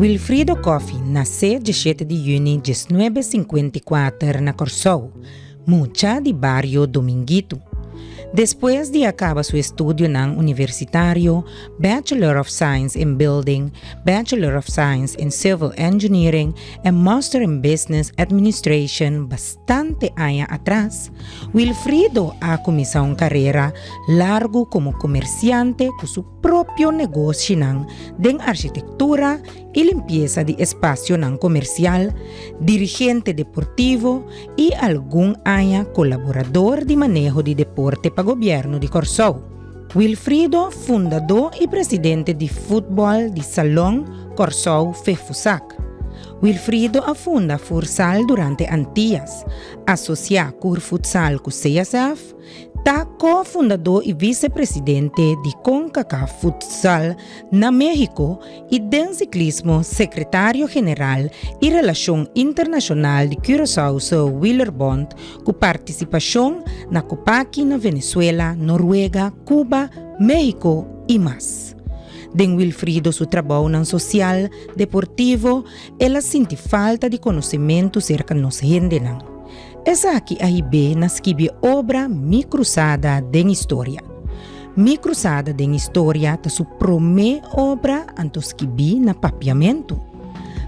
Wilfrido Coffie nase diesshete di yüni diesnuebe sinkuenta i kuater na Kòrsou, mucha di bario Dominguito. Despues di a kaba su estudionan universitario, Bachelor of Science in Building, Bachelor of Science in Civil Engineering en Master in Business Administration bastante aña atras, Wilfrido a kuminsá un karera largu komo komersiante ku su propio negoshinan den arkitektura i limpiesa di espasionan komersial, dirigente deportivo i algun aña kolaborador di maneho di deporte pa gobièrnu di Kòrsou. Wilfrido, fundadó i presidente di Futbòl di Salon Kòrsou Fefusak. Wilfrido a funda Fursal durante Antias, asosiá Kurfutsal ku CSF, Ta ko-fundadó i visepresidente di Concacaf Futsal na México i den siklismo sekretario general i relashon internashonal di Curaçaose Wielerbond ku partisipashon na Copaqui na Venezuela, Noruega, Cuba, México i mas. Den Wilfrido su trabounan sosial, deportivo, el a sinti falta di konosementu serka nos hendenan. Esaki a hib'é na skibi e obra Mi Krusada den Historia. Mi Krusada den Historia ta su promé obra anto skibí na papiamentu.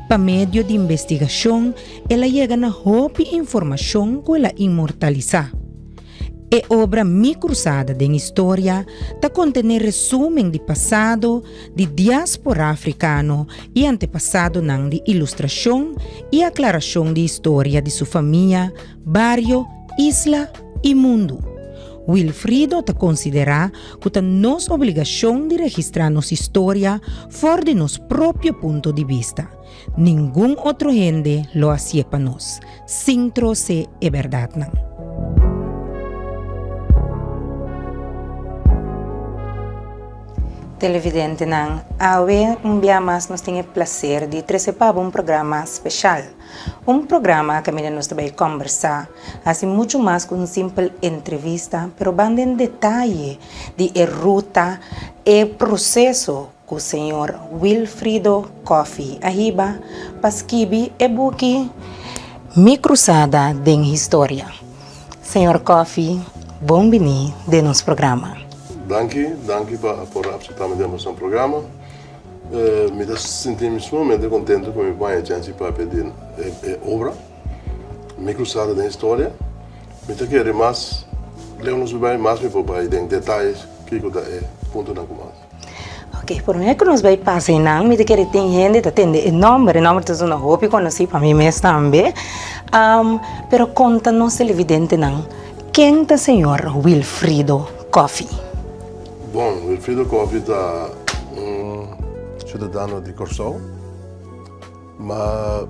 Pa medio di investigashon el a yega na hopi informashon ku el a inmortalisá. E obra Mi Krusada den Historia ta kontené resúmen di pasado di diáspora afrikano i antepasadonan di ilustrashon i aklarashon di historia di su famia, bario, isla i mundu. Wilfrido ta konsiderá ku ta nos obligashon di registrá nos historia for di nos propio punto di bista. Ningun otro hende lo hasié pa nos, sin trose e bèrdatnan. Televidentenan, awe un bia mas nos tin e placer di trece pa bo un programa special. Un programa caminda nos ta bay combersa, haci mucho mas cu un simpel entrevista, pero ban den detaye di e ruta, e proceso cu señor Wilfrido Coffie a hiba pa skibi e buki Mi Cruzada den Historia. Señor Coffie, bon bini den nos programa. Danki, danki pa por acepta mi den boso programa. Mi ta sinti mi sumamente contento cu mi por haña chance di papia di e obra Mi Cruzada den Historia. Mi ta kere mas leu nos por bai, mas mi por bai den detayes kico ta e puntonan cu mas. Ok, promé ku nos bai pasa einan, mi ta kere tin hende ta tende e nòmber, e nòmber ta sona hopi konosí pa mi mes tambe. Pero konta nos televidentenan, ken ta señor Wilfrido Coffie? Bon, Wilfrido Coffie ta un siudadano di Kòrsou. Ma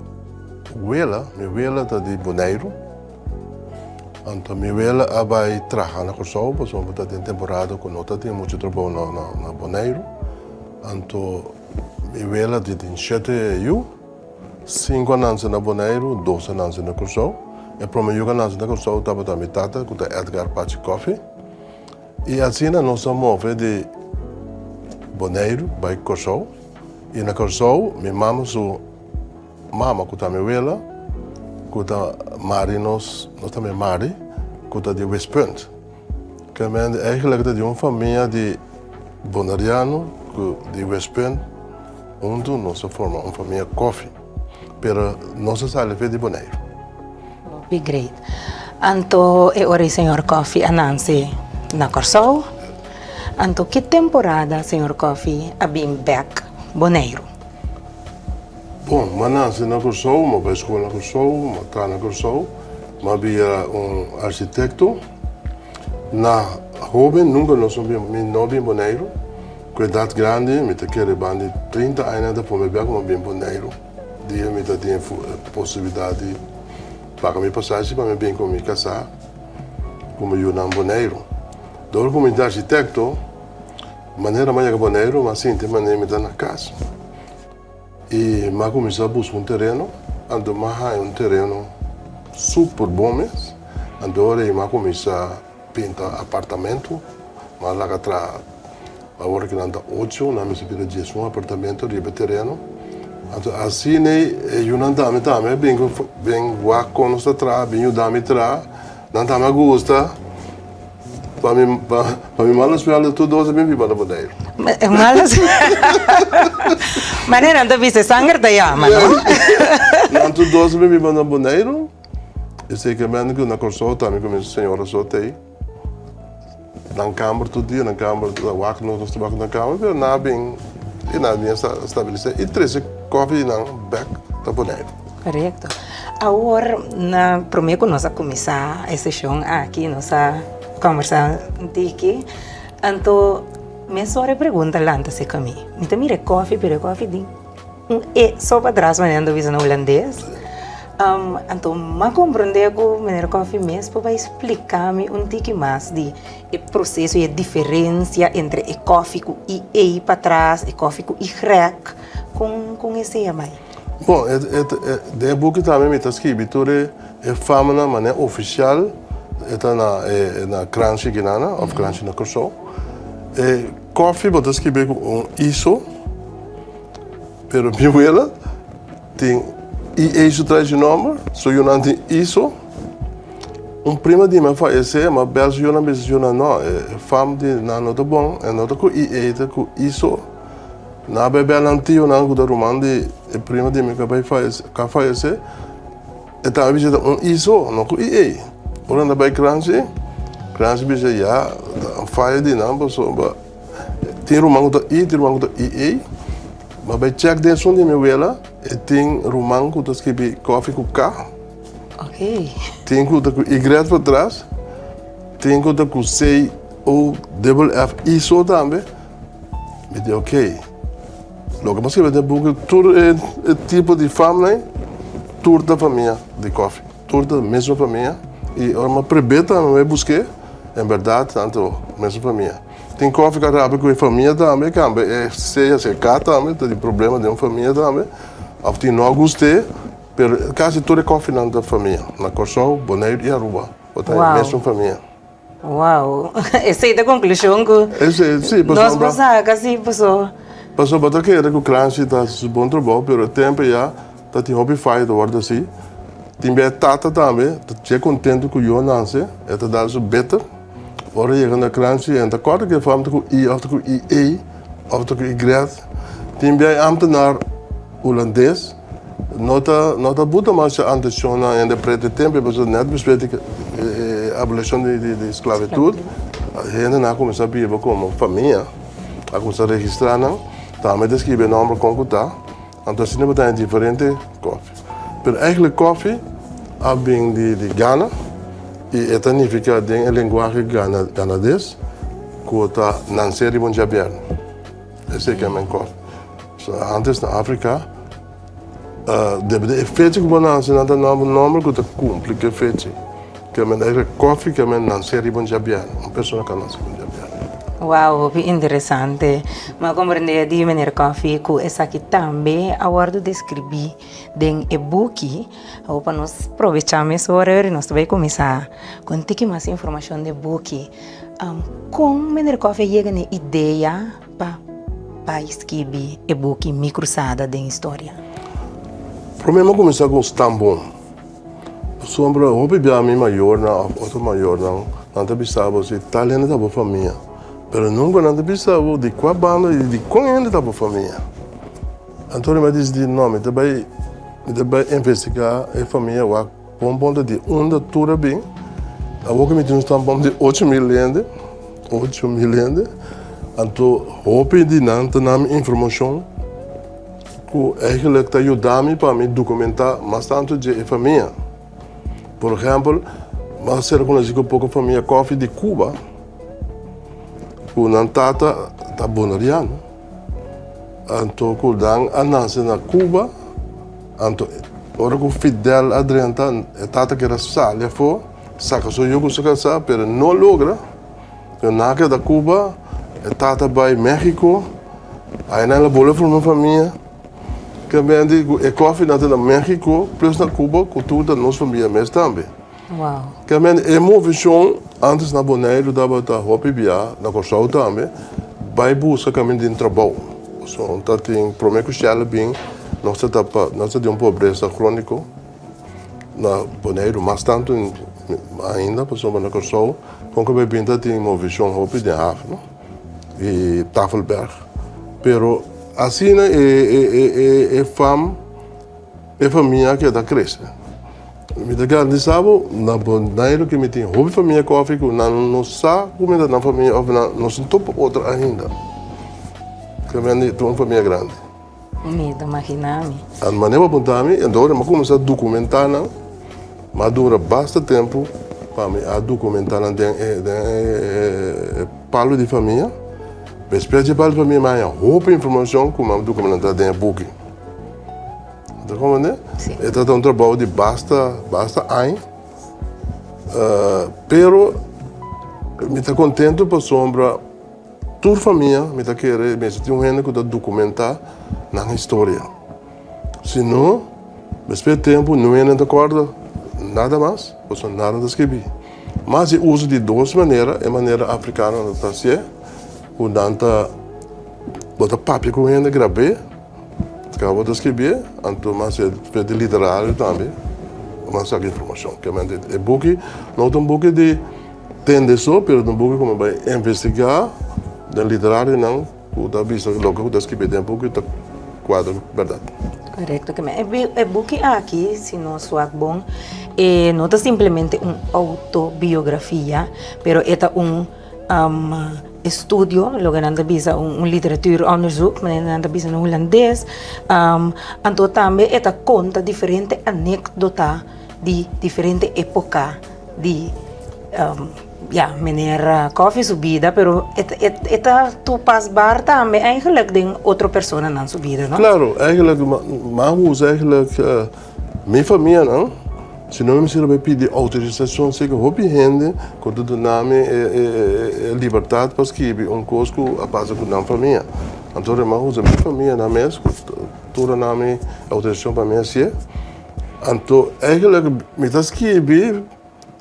wela, mi wela ta di Boneiru. Anto mi wela a bai traha na Kòrsou pasobra ta den temporada ku no ta tin muchu trabou na na Boneiru. Anto mi wela di tin shete yu, sinku a nanse na Boneiru, dos a nanse na Kòrsou. E prome yu ku a nanse na Kòrsou tabata mi tata ku ta Edgar Pachi Coffie. I asina nos a move di Boneiru bai Kòrsou. I na Kòrsou mi mama su mama ku ta mi wela, ku ta mari nos, nos ta mi mari, ku ta di Westpunt. Ke men eigenlijk ta di un famia di Boneriano ku di Westpunt huntu nos a forma un famia Koffie. Pero nos a sali fe di Boneiru. Hopi great. Anto e ora ei señor Koffie a nanse na Kòrsou. Anto ki temporada señor Koffie a bin bèk Boneiru? Bon, m'a nanse na Kòrsou, m'a bai skol na Kòrsou, m'a traha na Kòrsou, m'a bira un arkitekto. Na hóben nunka nos no bin, mi no bin Boneiru. Ku edat grandi, mi ta kere banda di trinta aña ta promé bia ku m'a bin Boneiru. Dia mi ta tin e posibilidat di paga mi pasashi pa mi bin ku mi kasá ku mi yunan Boneiru. Dor ku mi ta arkitekto, manera mi a yega Boneiru mi a sinti manera mi ta na kas. I mi a kuminsá buska un tereno, anto mi a haña un tereno super bon mes. Anto ora ei mi a kuminsá pinta apartamento, mi a laga traha, awor ku nan ta ocho, nan mester bira diesun apartamento riba e tereno. Anto asina e yunan tambe tambe a bin bin wak kon nos ta traha, bin yuda mi traha. Nan tambe a gusta. Pa mi pa mi mala suerte tur dos a bin biba na Boneiru. Mala Manera nan ta bisa e sanger ta yama, no? Nan tur dos a bin biba na Boneiru. Esei ke men ku na Kòrsou tambe ku mi señora so t'ei. Nan kamber tur dia, nan kamber ta wak nos, nos ta wak nan kamber, pero nan a bin i nan a bin stabilisá i trese kòfi di nan bèk ta Boneiru. Korekto. Awor, na promé ku nos a kuminsá e seshon aki, nos a kòmbersá un tiki, anto mesora e pregunta lanta serka mi. Mi ta mira e kòfi, pero e kòfi tin un e so patras manera nan ta bisa na hulandes. Anto m'a komprondé ku meneer Kòfi mes por bai splika mi un tiki mas di e proseso i e diferensia entre e kòfi ku i e patras, e kòfi ku i grèk, kon kon esei a bai? Bon, e e e den e buki tambe mi ta skibi tur e e famanan manera ofisial e ta na e na kranshi Ginana òf kranshi na Kòrsou. E kòfi bo ta skibi ku un i so, pero mi wela Tin I su trae su nomber, su yunan tin Iso. Un prima di mi a fayesé, ma bel su yunan bisa su yunan no, e fam di nan no ta bon, e no ta ku I e ta ku Iso. Nan a bai bel nan tionan ku ta ruman di e prima di mi ku a bai fayesé, ku a fayesé, e tambe bisa ta un Iso, no ku I e. Ora nan ta bai kranshi, kranshi bisa ya, ta un faya di nan pasobra tin ruman ku ta I, tin ruman ku ta I e. Ma bai check den esun di mi wela, e tin ruman ku ta skibi koffie ku K. Ok. Tin ku ta ku Y patras, tin ku ta ku C O double F I so tambe. Mi di ok. Loke mi a skibi den buki tur e tipo di famnan tur ta famia di koffie. Tur ta mesmo famia i ora mi a prebé tambe mi a bai busk'é, en bèrdat nan ta mesmo famia. Tin koffie ka rabia ku e famia tambe, kambe e sea si e ka tambe ta di problema den un famia tambe, of tin no a gust'é, pero kasi tur e koffienan ta famia, na Kòrsou, Boneiru i Aruba, bo ta e mesun famia. Wow, esei ta konklushon ku nos por saka si paso. Paso bo ta kere ku Kranshi ta hasi su bon trabou, pero e tempu ya ta tin hopi faya ta wòrdu hasi. Tin bia e tata tambe ta dje kontentu ku yu a nase, e ta dal su beter. Ora yega na kranchi e no ta kòrda ku e fam ta ku i òf ta ku i ei òf ta ku i grèt. Tin bia e ámtenar hulandes no ta no ta buta masha antenshon na hende pretu e tempu pasobra nèt despues di e abolishon di di sklabitut hendenan a kuminsá biba komo famia a kuminsá registrá nan tambe ta skibi e nòmber kon ku ta. Anto asina bo ta haña diferente kòfi. Pero eigenlijk kòfi a bin di di Gana i e ta nifiká den e lenguahe gana ganades ku ta nanse riba un djabièrnè. Esei ke men kòfi. So antes na Afrika debe di e fecha ku bo nanse nan ta duna bo nòmber ku ta kumpli ku e fecha. Ke men eigenlijk kòfi ke men nanse riba un djabièrnè, un persona ku a nanse riba un djabièrnè. Wow, hopi interesante. Mi a komprendé di meneer Kòfi ku esaki tambe a wòrdu deskribí den e buki. Awor pa nos probechá mesora i nos ta bai kuminsá ku un tiki mas informashon di e buki. Kon meneer Kòfi a yega na e idea pa bai skibi e buki Mi Krusada den Historia? Promé mi a kuminsá ku un stambon. Pasobra hopi bia mi mayornan of otro mayornan nan ta bisa bo si tal hende ta bo famia, pero nunka nan ta bisa bo di kua banda i di kon hende ta bo famia. Anto mi a disidi no, mi ta bai mi ta bai investiga e famia wak bon bon ta di unda tur a bin. Awor ku mi tin un stamboom di 8000 hende, 8000 hende, anto hopi di nan ta na mi informashon. Ku eigenlijk ta yuda mi pa mi dokumentá mas tantu dje e famia. Por ehèmpel, mi a ser konosí ku poko famia kòfi di Cuba ku nan tata ta boneriano. Anto ku nan a nase na Cuba, anto ora ku Fidel a drenta e tata keda sali afó, saka su yu ku su kasá, pero no logra. Nan a keda Cuba, e tata bai Mexico, ainan el a bolbe forma un famia. Ke bende ku e kofi nan ta na Mexico plus na Cuba ku tur ta nos famia mes tambe. Ke bende e movishon antes na Boneiru tabata hopi bia, na Kòrsou tambe, bai buska kaminda den trabou. Pasobra ta tin prome ku Shell a bin. Nos ta tapa, nos ta den un pobresa króniko na Boneiru, mas tantu ainda pasobra na Kòrsou kon ku bay bin ta tin movishon hopi den haf no i Tafelberg. Pero asina e e e e fam e famia keda krese. Mi ta garantisa bo na Boneiru ke mi tin hopi famia kòfi ku nan no sa ku mi ta nan famia òf nan no sin topa otro ainda. Ke mi ta un famia grandi. Mi ta magina mi. An manera bo punta mi, enton mi a kuminsá dokumentá nan. Mi a dura basta tempu pa mi a dokumentá nan den e den e palu di famia. Despues di e palu di famia mi a haña hopi informashon ku mi a dokumentá den e buki. Bo ta komprendé? Sí. E ta un trabou di basta basta aña. Pero mi ta kontentu pasobra. Tur famia mi ta kere mester tin un hende ku ta dokumentá nan historia. Si no, despues di tempu niun hende no ta kòrda nada mas, pasobra nada no ta skibí. Mas e uso di dos manera, e manera afrikano nan ta hasié, ku nan ta bo ta papia ku hende grab'é, kaba bo ta skibié, anto mas e di literario tambe bo a saka informashon. E buki no ta un buki di. Tende so, pero ta un buki ku mi bai investigá den literarionan ku ta bisa loke ku ta skibí den e buki ta kuadra ku bèrdat. Korekto. E buki aki, si nos wak bon, e no ta simplemente un outobiografia, pero e ta un estudio, loke nan ta bisa un literatuuronderzoek, manera nan ta bisa na hulandes. Anto tambe e ta konta diferente anekdota di diferente epoka. Di ya meneer Coffie su bida pero e ta toepasbaar tambe eigenlijk den otro personanan su bida no? Claro, eigenlijk mi a usa eigenlijk mi famianan si no mi mester a bay pidi autorisacion seki hopi hende cu ta duna mi e libertad pa skibi un cos cu a pasa cu nan famia. Anto mi a usa mi famianan mes cu tur a duna mi autorisacion pa mi haci'e. Anto eigenlijk mi ta skibi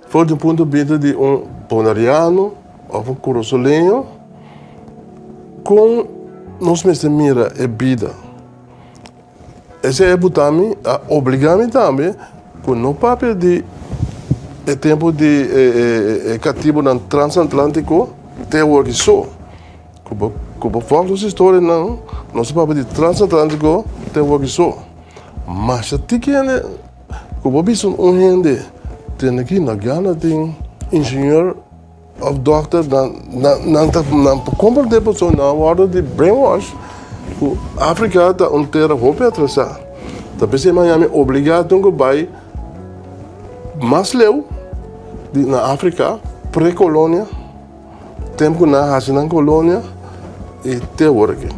for di un punto di bista di un boneriano of un kurasoleño kon nos mester mira e bida. Esei a buta mi, a obliga mi tambe ku no papia di e tempu di e katibunan transatlantiko te awor ki so. Ku bo ku bo fòk nos historianan nos ta papia di transatlantiko te awor ki so. Masha tiki hende ku bo bisa un hende tende aki na Gana tin ingenieur of dokter nan nan ta nan por komprende pasobra nan a wòrdu di brainwash ku Afrika ta un tera hopi atrasá. Ta p'esei Miami obligá tin ku bai mas leu di na Afrika pre-kolonia. Tempu ku nan a hasi nan kolonia i te awor aki.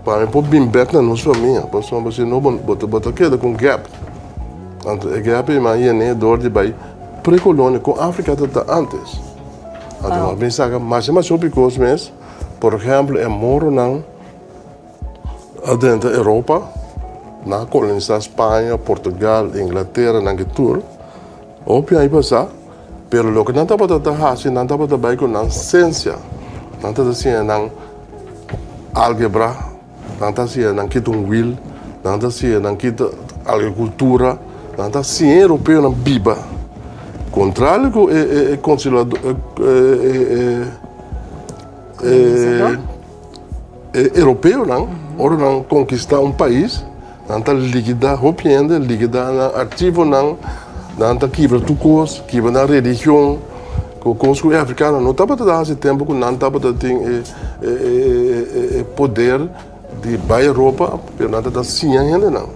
Pa mi por bin bek na nos famia, pasobra si no bo ta bo ta keda ku un gap. Anto e gap ei mi a yen'é dor di bai pre-kolonia kon Afrika ta ta antes. Anto mi a bin saka masha masha hopi kos mes, por ehèmpel e moronan a drenta Europa, nan a kolonisá Spaña, Portugal, Inglatera, nan ki tur. Hopi aña pasá, pero loke nan tabata ta hasi, nan tabata bai ku nan sensia. Nan tabata siña nan algebra, nan ta siña nan kita un wil, nan ta siña nan kita agrikultura, nan ta siña e europeonan biba. Kontrario ku e E europeonan, ora nan konkistá un pais, nan ta likidá hopi hende, likidá nan archivonan, nan ta kibra tur kos, kibra nan religion, ku kos ku e afrikanonan no tabata ta hasi tempu ku nan tabata tin e poder di bai Europa, pero nan tabata siña hendenan.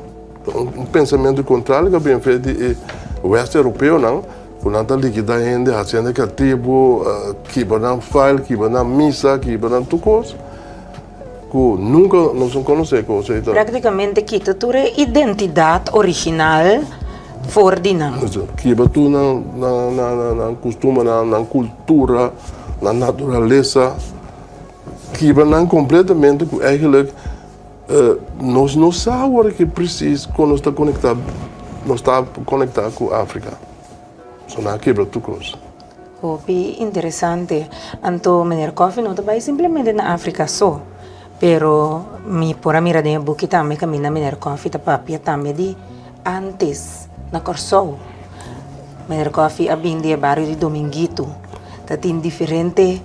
Un pensamentu kontrario ku a bin fe di e west europeonan. Ku nan ta likidá hende, hasi hende katibu, kibra nan fail, kibra nan misa, kibra nan tur kos ku nunka nos no konosé kos ei ta. Práktikamente kita tur e identidat original for di nan. Kibra tur nan nan nan kustumbernan, nan kultura, nan naturalesa, kibra nan kompletamente ku eigentlik nos no sa awor aki presis kon nos ta konektá, nos ta konektá ku Afrika. So nan a kebra tur kos. Hopi interesante. Anto meneer Coffie no ta bai simplemente na Afrika so. Pero mi por a mira den e buki tambe kaminda Meneer Coffie ta papia tambe di antes na Kòrsou. Meneer Coffie a bin di e bario di Dominguito. Ta tin diferente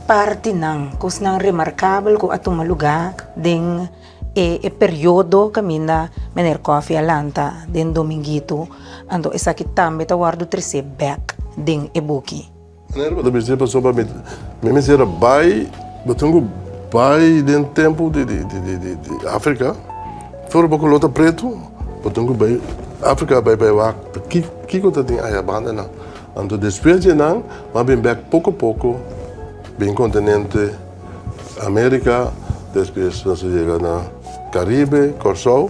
partinan, kosnan remarkabel ku a tuma lugá den e e periodo kaminda Meneer Coffie a lanta den Dominguito. Anto esaki tambe ta wòrdu tresé bèk den e buki. Meneer bo ta bisa pasobra mi mi mester a bai bo tin ku bai den tempu di di di di di Afrika for bo koló ta pretu bo tin ku bai Afrika bai bai wak ta ki kiko ta tin aya banda nan anto despues di nan bo a bin bek poko poko bin kontinente Amerika despues nos a yega na Karibe Kòrsou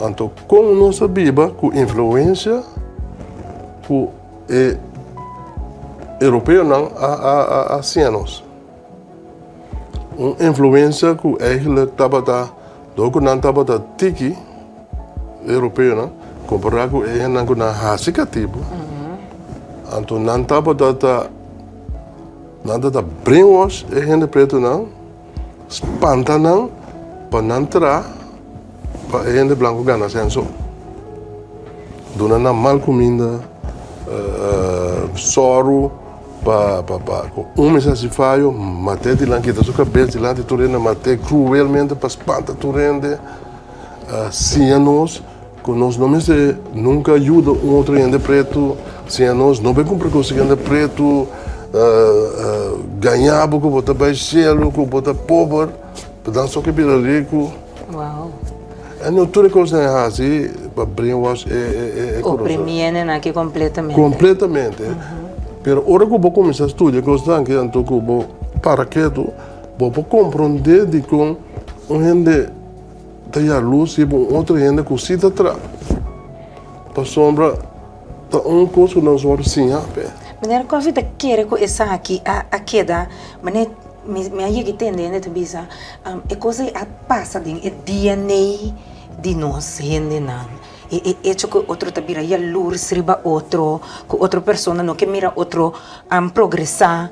anto kon nos a biba ku influensia ku E europeonan a siña nos un influencia cu eigenlijk tabata, door cu nan tabata tiki, e europeonan, compara cu e hendenan cu nan haci catibo, anto nan tabata ta, nan tabata brainwash e hende pretonan, spanta nan pa nan traha pa e hende blanco gana senso. Duna nan mal kuminda, sòru pa pa pa ku un mester hasi fayo, mat'é dilanti, kita su kabes dilanti tur hende, mat'é kruelmente pa spanta tur hende. Siña nos ku nos no mester nunka yuda un otro hende pretu, siña nos no bai kumpra kos di hende pretu, gaña bo ku bo ta bai shelu, ku bo ta pober, pa nan so ke bira riku. E no tur e kosnan e hasi pa brainwash e kurason. Oprimi hende nan aki kompletamente. Kompletamente. Pero ora ku bo kuminsá studia e kosnan aki anto ku bo para ketu, bo por komprondé dikon un hende ta yalus riba un otro hende ku si ta traha. Pasobra ta un kos ku nos wòrdu siña p'e. Meneer Coffie ta kere ku esaki a keda manera Mi a yega i tende hende ta bisa, e kos ei a pasa den e DNA di nos hendenan. E e echo ku otro ta bira yalurs riba otro, ku otro persona no ke mira otro progresá.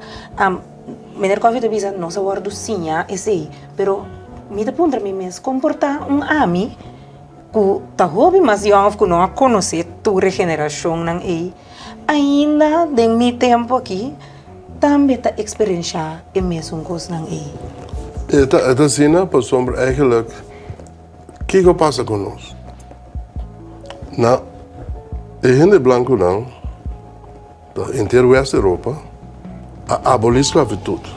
Meneer Coffie ta bisa, nos a wòrdu siña esei, pero mi ta puntra mi mes, kon por ta un ami ku ta hopi mas yòn òf ku no a konosé tur e generashonnan ei, ainda den mi tempu aki tambe ta eksperenshá e mesun kosnan ei. E ta e ta asina pasobra eigenlijk kiko a pasa ku nos? Na e hende blankunan ta henter West Europa a abolí sklavitut.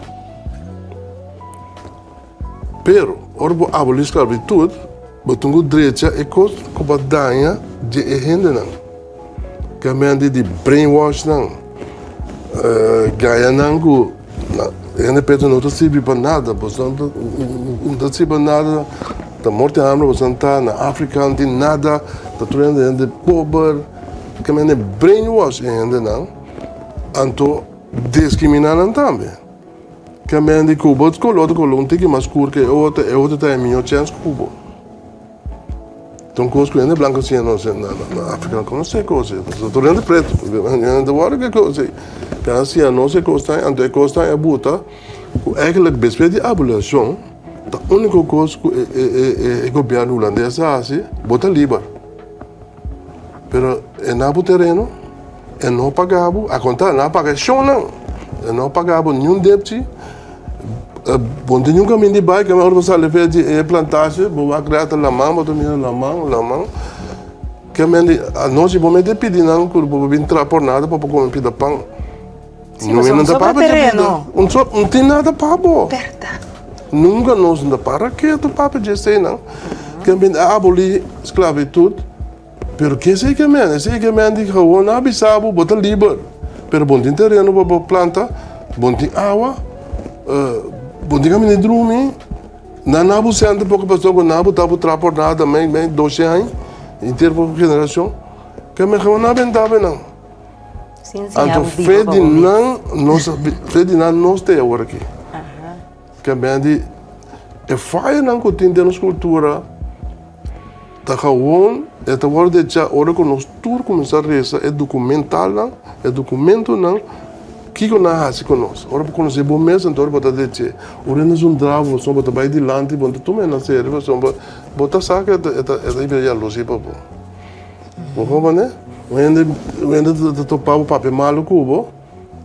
Pero ora bo abolí sklavitut bo tin ku drecha e kos ku bo a daña dje e hendenan. Kamente di brainwash nan, gaña nan ku hende pretu no ta sirbi pa nada, boso no ta sirbi pa nada, ta morti hamber boso ta na Afrika no tin nada, ta tur hende hende pober, kamente brainwash e hendenan, anto diskriminá nan tambe. Kamente ku bo kolo ta kolo un tiki mas skur ke e otro, e otro ta e mihó chèns ku bo. Ta un kos ku hende blanku siña nos na Afrika no konosé e kos ei. Pasobra tur hende pretu, hende ta wòrdu ku e kos ei. Nan a siña nos e kosnan ei, anto e kosnan ei a buta ku eigentlik despues di abolishon ta úniko kos ku e gobièrnu hulandes a hasi, bo ta liber. Pero e na bo tereno, e no paga bo, al kontrario nan a paga e shownan, e no paga bo niun depchi. Bo no tin niun kaminda di bai, ora bo sali for di e plantasje bo wak reto laman, bo ta mira laman, laman. Ke men di anochi bo mester pidi nan ku bo bin traha por nada pa bo kome pida pan. Si, pasobra un sobra tereno. Un so, no tin nada pa bo. Nunka nos no ta para ketu papia dje eseinan. Ke men a aboli sklabitut. Pero ke esei ke men? Esei ke men di gewoon nan a bisa bo, bo ta liber, pero bo no tin tereno pa bo planta, bo no tin awa, bo no tin kaminda di drumi, nan na bo sènte poko pasobra ku nan a bota bo traha por nada mei mei doshe aña, henter bo generashon. Ke men gewoon nan a benta bo einan. Anto fe di nan nos fe di nan nos ta e awor aki. Ke men di e fayonan ku tin den nos kultura ta gewoon e ta wòrdu dechá ora ku nos tur kuminsá resa e dokumentalnan, e dokumentonan. Kiko nan a hasi ku nos? Ora bo konosé bo mes, anto ora bo ta dech'é. Ora e na zundra bo, pasobra bo ta bai dilanti, bo no ta tuma e na serio, pasobra bo ta sa ku e ta e ta bira yalosí pa bo. Bo kompren'é? Un hende un hende ta topa bo papia malu ku bo,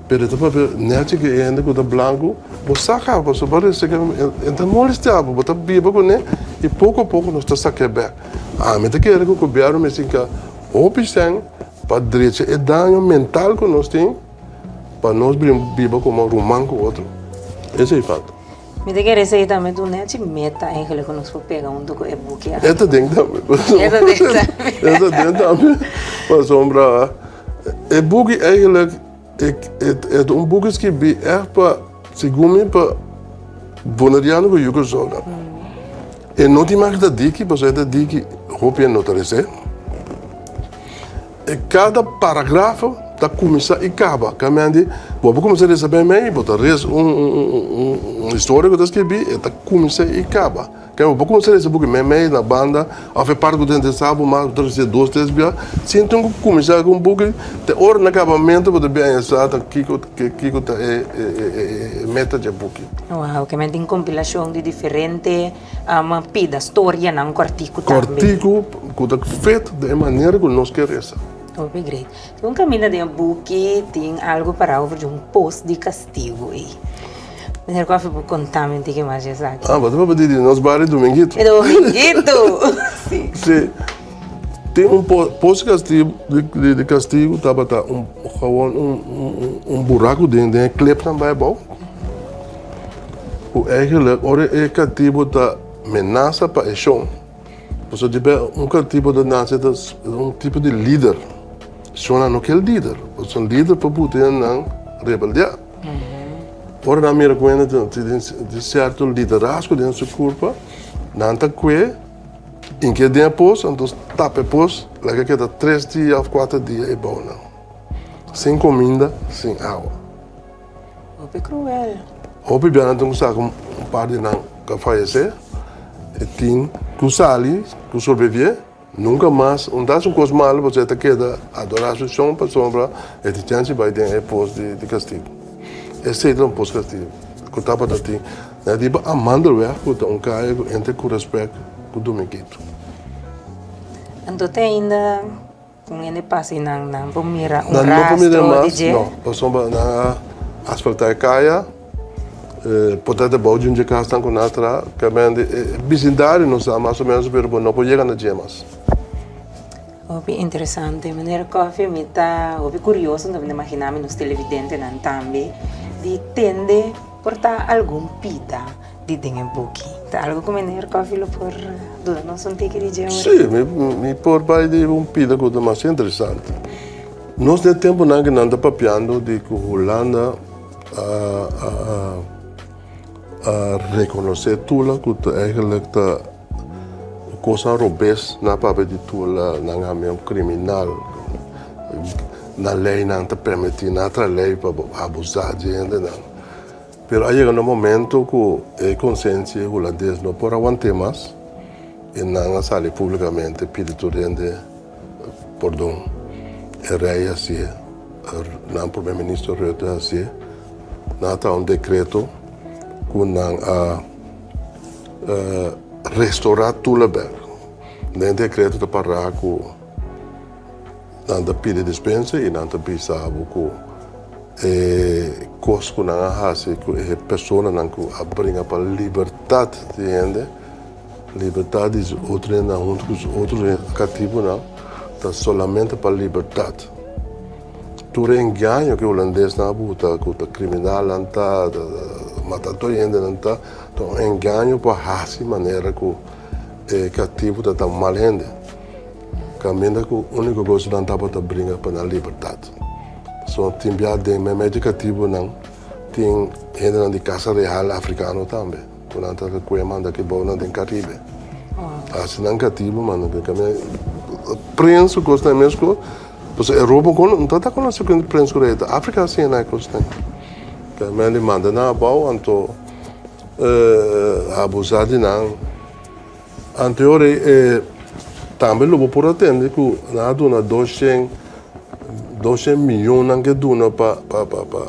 pero e ta papia nèchi ku e hende ku ta blanku, bo sa kaba, pasobra bo rese ku e ta molestiá bo, bo ta biba kuné i poko a poko nos ta sak'é bèk. Ami ta kere ku gobièrnu mester hinka hopi sèn pa drecha e daño mental ku nos tin. Pa nos biba komo ruman ku otro. Esei falta. Mi ta kere esei tambe tu nechi meta eigenlijk ku nos por pega huntu ku e buki aki. E ta den tambe. E ta den tambe. E ta den tambe. Pasobra e buki eigenlijk e ta un buki skibí ègt pa segun mi pa boneriano ku yu Kòrsou nan. E no tin mas ku ta diki pasobra e ta diki hopi e no ta resé. E kada paragrafo ta kuminsá i kaba. Kamendi, bo por kuminsá resa meimei, bo ta resa un historia ku ta skibí, e ta kuminsá i kaba. Kende bo por kuminsá resa buki meimei na banda òf e parti ku ta interesá bo mas, bo ta resa dos, tres bia. Sin tin ku kuminsá ku un buki, te ora na kabamentu bo ta bin haña sa ta kiko kiko ta e meta dje buki. Wow, kende tin kompilashon di diferente. Ama pida storianan kòrtiku tambe. Kòrtiku ku ta fet den e manera ku nos ke resa. Hopi great. Tin un kaminda den e buki tin algu pará over di un pos di kastigu ei. Meneer Koffie por konta mi un tiki mas di esaki? Ah, bo ta papia di nos bario Dominguito. E Dominguito! Si. Si. Tin un pos di kastigu tabata un gewon un buraku den e klepnan bai abou. Ku eigenlijk ora e katibu ta menasa pa e shon, pasobra di bè un katibu ta nase ta un tipo di lider, shonnan no ke lider, pasobra un lider por buta nan rebeldiá. Ora nan mira ku hende tin sierto liderazgo den su kurpa, nan ta kue ink'e den e pos, anto tapa e pos, laga keda tres dia òf kuater dia e bou nan, sin kuminda, sin awa. Hopi cruel. Hopi bia nan tin ku saka un par di nan ku a fayesé. E tin ku sali, ku sobrevié. Nunka mas un ta hasi un kos malu pasobra e ta keda adorá su shon pasobra e tin chèns di bai den e pos di kastigu. Esei ta un pos kastigu ku tabata tin na riba Amandelweg ku ta un kaya ku entre Kurespek ku Dominguito. Anto te ainda Un hende pasa i nan nan por mira un rastro di dje. No, pasobra nan a asfaltá e kaya, por ta debou di un dje kasnan ku nan a traha, kamente e bisindario no sa mas o ménos, pero bo no por yega na dje mas. Hopi interesante, meneer Coffie, mi ta hopi kurioso, mi ta imaginá mi nos televidentenan tambe, di tende por ta algun pida. Di den e buki. Ta algo ku meneer Coffie lo por duna nos un tiki di dje ora? Sí, mi por bai di un pida ku ta mas interesante. Nos den tempunan ku nan ta papiando di ku Hulanda a a rekonosé Tula ku ta eigenlijk ta kosnan robes nan a papia di Tula, nan a hami un kriminal, nan leinan ta permití, nan a traha lei pa abusá di hendenan. Pero a yega na un momento ku e konsensia hulandes no por a want'é mas i nan a sali públikamente pidi tur hende pordon. E rei a hasié, nan prome minister Rutte a hasié. Nan a traha un dekreto ku nan a restorá Tulaberg. Den e dekreto ta pará ku. Nan ta pidi dispensa i nan ta bisa bo ku e kos ku nan a hasi ku e personanan ku a bringa pa libertat di hende, libertat di su otro hendenan huntu ku su otro katibunan, ta solamente pa libertat. Tur e engaño ku e hulandesnan a buta ku ta kriminalnan ta, ta mata tur e hendenan ta, ta un engaño pa hasi manera ku e katibu ta ta un mal hende. Kaminda ku úniko kos nan tabata bringa pa nan libertat. Pasobra tin bia den meimei di katibunan tin hendenan di kasa real afrikano tambe ku nan ta kue manda ki bou nan den Karibe. Hasi nan katibu manda den kaminda. Prens ku kosnan mes ku pasobra Europa no ta ta konosé ku prens ku rei ta Afrika a siña nan e kosnan. Kaminda di manda nan abou anto abusá di nan. Anteor e tambe lo bo por a tende ku nan a duna doshen doshen miyonnan ke duna pa pa pa pa.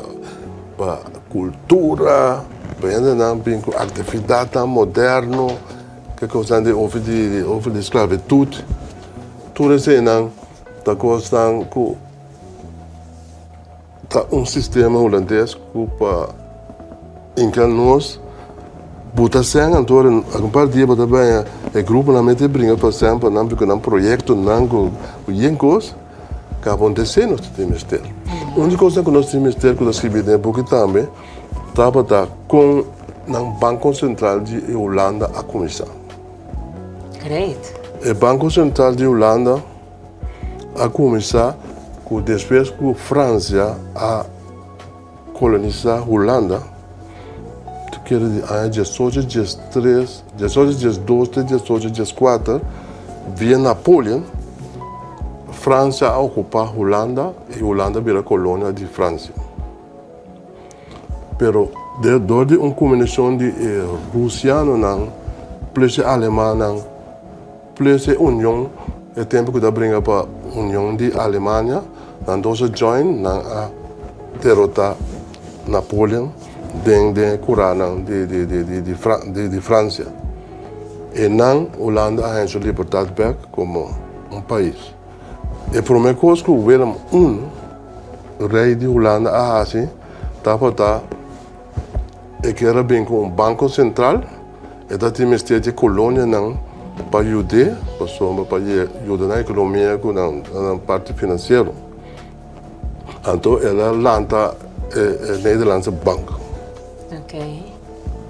pa kultura, pa hendenan bin ku aktividatnan moderno, ke kosnan di over di over di sklabitut, tur eseinan ta kosnan ku ta un sistema hulandes ku pa hinka nos buta sèn. Anto algun par dia bo ta baña e gruponan mester bringa pa sèn pa nan biko nan proyektonan ku yen kos. Ka acontece nos ta tin mester. Un di cosnan cu nos tin mester cu ta scribi den e buki tambe tabata con nan Banco Central di e Hulanda a cuminsa. Great. E Banco Central di Hulanda a cuminsa cu despues cu Francia a Kolonisá Hulanda ta kere di aña diesocho diestres, diesocho diesdos te diesocho dieskuater, via Napoleon, Fransia a okupá Hulanda i Hulanda bira kolonia di Fransia. Pero dor di un kombinashon di e rusianonan plus e alemannan plus e union, e tempu ku ta bringa pa union di Alemania, nan dos a join, nan a derota Napoleon den den e kuranan di di di di di di di Fransia. E nan Hulanda a haña su libertat bek komo un pais. E promé kos ku Willem I, rei di Hulanda a hasi tabata E kier a bin ku un banko sentral, e ta tin mester di kolonianan pa yud'é, pasobra pa yuda nan ekonomia ku nan parti finansiero. Anto el a lanta e Nederlandse Bank.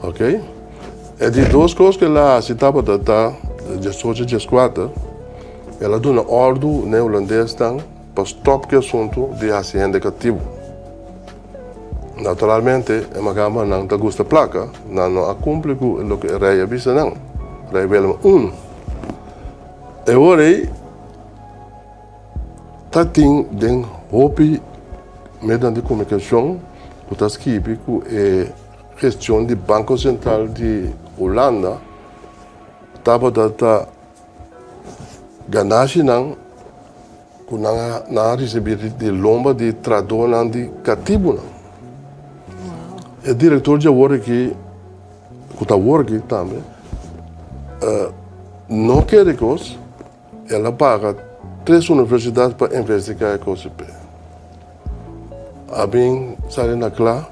Ok. E di dos kos ku el a hasi tabata ta diesocho dieskuater, el a duna òrdu na e hulandesnan pa stòp ku e asuntu di hasi hende katibu. Naturalmente, e makambanan ta gusta plaka, nan no a kumpli ku loke e rei a bisa nan, Rei Willem I. E ora ei ta tin den hopi medionan di komunikashon ku ta skibi ku e gestion di Banko Sentral di Hulanda tabata ta ganashinan Ku nan a nan a risibí di lomba di tradónan di katibunan. E direktor dje awor aki, ku ta awor aki tambe, no kere kos, el a paga tres universidat pa investigá e kos p'e. A bin sali na kla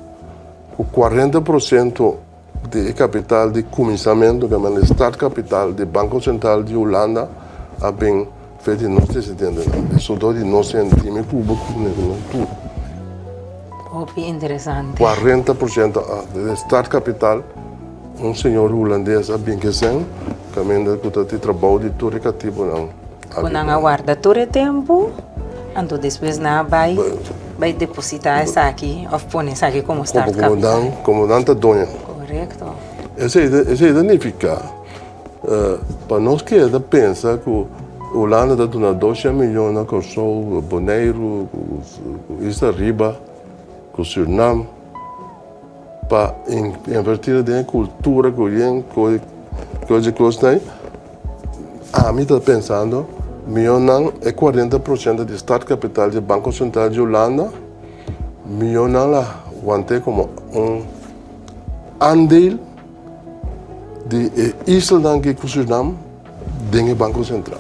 ku 40% Di e kapital di kuminsamentu, ke men e startkapital di Banko Sentral di Hulanda a bin fe di nos desidentenan. E sodó di nos hende tin mi kuba ku nan tur. Hopi interesante. 40% di e startkapital un señor hulandes a bin kesen kaminda ku ta di trabou di tur e katibunan. Ku nan a warda tur e tempu, anto despues nan a bai bai depositá esaki òf pone esaki komo start capital. Komo nan ta doño. Korekto. Esei esei ta nifiká pa nos keda pensa ku Hulanda ta duna dosha miyon na Kòrsou, Boneiru, ku Isla Riba, ku Sürnam pa invertí den e kultura ku yen kos di kosnan. Ami ta pensando mihó nan e 40% di startkapital di Banko Sentral di Hulanda, mihó nan la want'é komo un aandeel di e islanan ki ku Surinam den e Banko Sentral.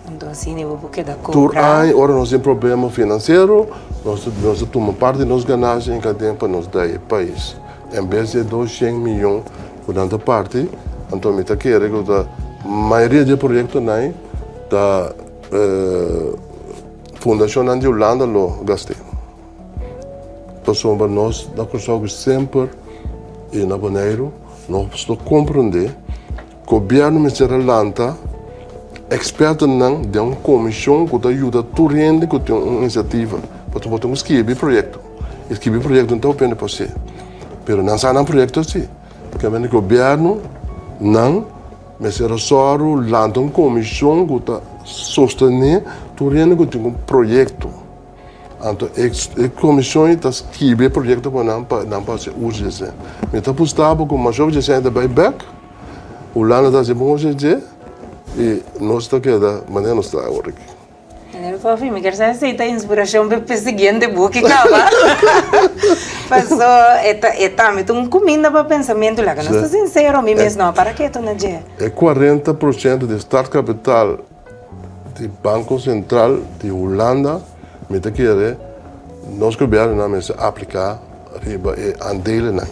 Anto asina bo por keda Tur kobra. aña ora nos tin problema finansiero, nos ta tuma parti di nos ganashi en kaden pa nos da e pais. En bes di e 200 miyon ku nan ta parti, anto mi ta kere ku ta mayoria di e proyektonan ta fundashonnan di Hulanda lo gast'é. Pasobra nos na Kòrsou semper i na Boneiru nos lo komprondé gobièrnu mester a lanta ekspertonan den un komishon ku ta yuda tur hende ku tin un inisiativa. Pasobra bo tin ku skibi proyekto. E skibi proyekto no ta hopi hende por hasi. Pero nan sa nan proyekto si. Kende gobièrnu nan mester a sòru lanta un komishon ku ta sostené tur hende ku tin un proyekto. Anto e komishon ei ta skibi e proyekto pa nan pa nan por hasi uso di esei. Mi ta apostá bo ku mashopi di esei ta bai bèk, Hulanda ta hasi bon uso di dje i nos ta keda manera nos ta awor aki. Meneer Coffie, mi kier sa esei ta inspirashon pa e siguiente buki kaba. Paso e ta e tambe ta un kuminda pa pensamentu laga nos ta sinsero mi mes no a para ketu na dje. E 40% di startkapital di Banko Sentral di Hulanda mi ta kere nos gobièrnunan mester apliká riba e aandelennan.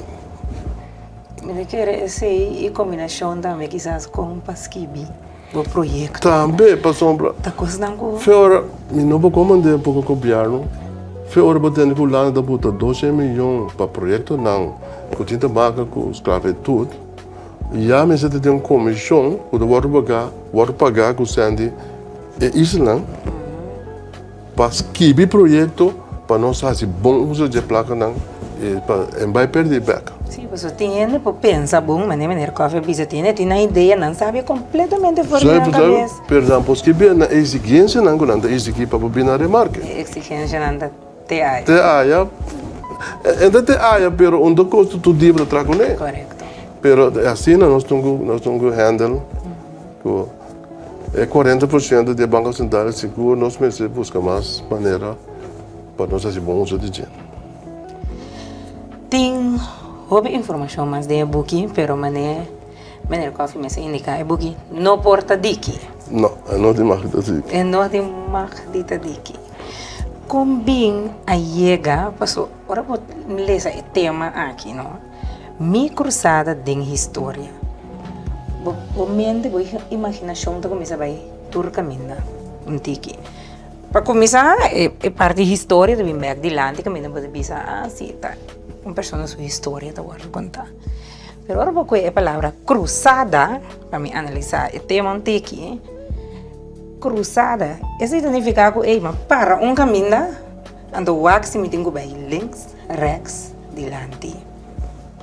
Mi ta kere esei i kombinashon tambe kisas kon pa skibi bo proyekto. Tambe pasobra Ta kosnan ku. Fe ora mi no por komand'é poko gobièrnu, fe ora bo tende ku Hulanda ta buta 200 miyon pa proyektonan ku tin ta maka ku sklabitut. Ya mester ta tin un komishon ku ta wòrdu pagá, wòrdu pagá ku sèn di e islanan pa skibi proyekto pa nos hasi bon uso dje plakanan i pa e bai pèrdí bèk. Sí, pasobra tin hende por pensa bon, manera meneer Coffie a bisa, tin hende tin nan idea, nan sabi kompletamente for di nan kabes. Pero nan por skibi nan eksigensianan ku nan ta eksigí pa por bini na remarke. E eksigensianan ta Te aya. Te aya. E ta te aya, pero un ta kos tur dia bo ta traha kuné. Korekto. Pero asina nos tin ku nos tin ku handle ku e 40% di e Banko Sentral sigur nos mester buska mas manera pa nos hasi bon uso di dje. Tin hopi informashon mas den e buki, pero manera Meneer Coffie mester indiká e buki no por ta diki. No, e no tin mag di ta diki. E no tin mag di ta diki. Kon bin a yega, paso ora bo lesa e tema aki no, mi krusada den historia, bo bo mente, bo imaginashon ta kuminsá bai tur kaminda un tiki. Pa kuminsá e parti historia ta bin bèk dilanti kaminda bo ta bisa, ah si ta un persona su historia ta wòrdu kontá. Pero ora bo kohe e palabra krusada, pa mi analisá e tema un tiki, krusada, esei ta nifiká ku ey, mi a para un kaminda, anto wak si mi tin ku bai links, rèks, dilanti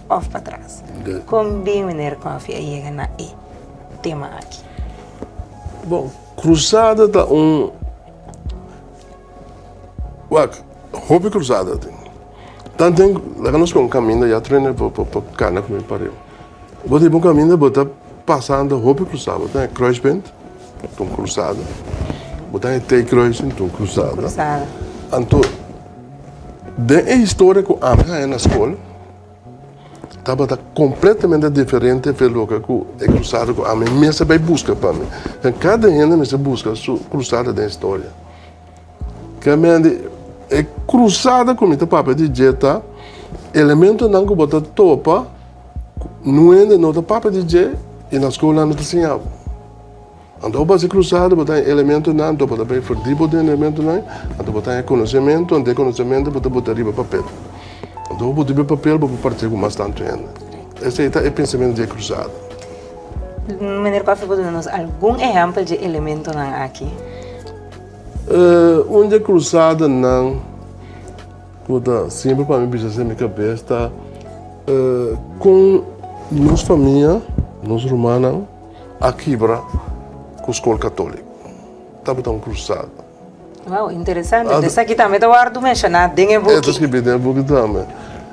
òf patras. Kon bin meneer Coffie a yega na e tema aki? Bon, krusada ta un, wak, hopi krusada tin. Tanten laga nos con caminda ya trainer por por cana cu mi pareu. Bo ta riba un caminda bo ta pasando hopi cruzada. Bo ta na e kruispunt, ta un cruzada. Bo ta na e T-kruising, ta un cruzada. Anto den e historia cu ami haya na scol tabata completamente diferente fe loke cu e cruzada cu ami mester bay busca pa mi. Cada hende mester busca su cruzada den historia. Kende e krusada ku mi ta papia di dje ta elementonan ku bo ta topa ku nuende no ta papia di dje i na skolnan no ta siña bo. Anto bo hasi krusada bo ta haña elementonan, anto bo ta bai verdiep den elementonan, anto bo ta haña konosementu, anto e konosementu bo ta bota riba papel. Anto bo bota riba papel bo por partia ku mas tantu hende. Esei ta e pensamentu di e krusada. Meneer Koffie por duna nos algun ehèmpel dje elementonan aki? Un di e krusadanan ku ta simpel pa mi bisa den mi kabes ta kon nos famia, nos rumannan a kibra ku skol katoliko. Tabata un krusada. Wow, interesante. Esaki tambe ta wòrdu menshoná den e buki. E ta skibí den e buki tambe.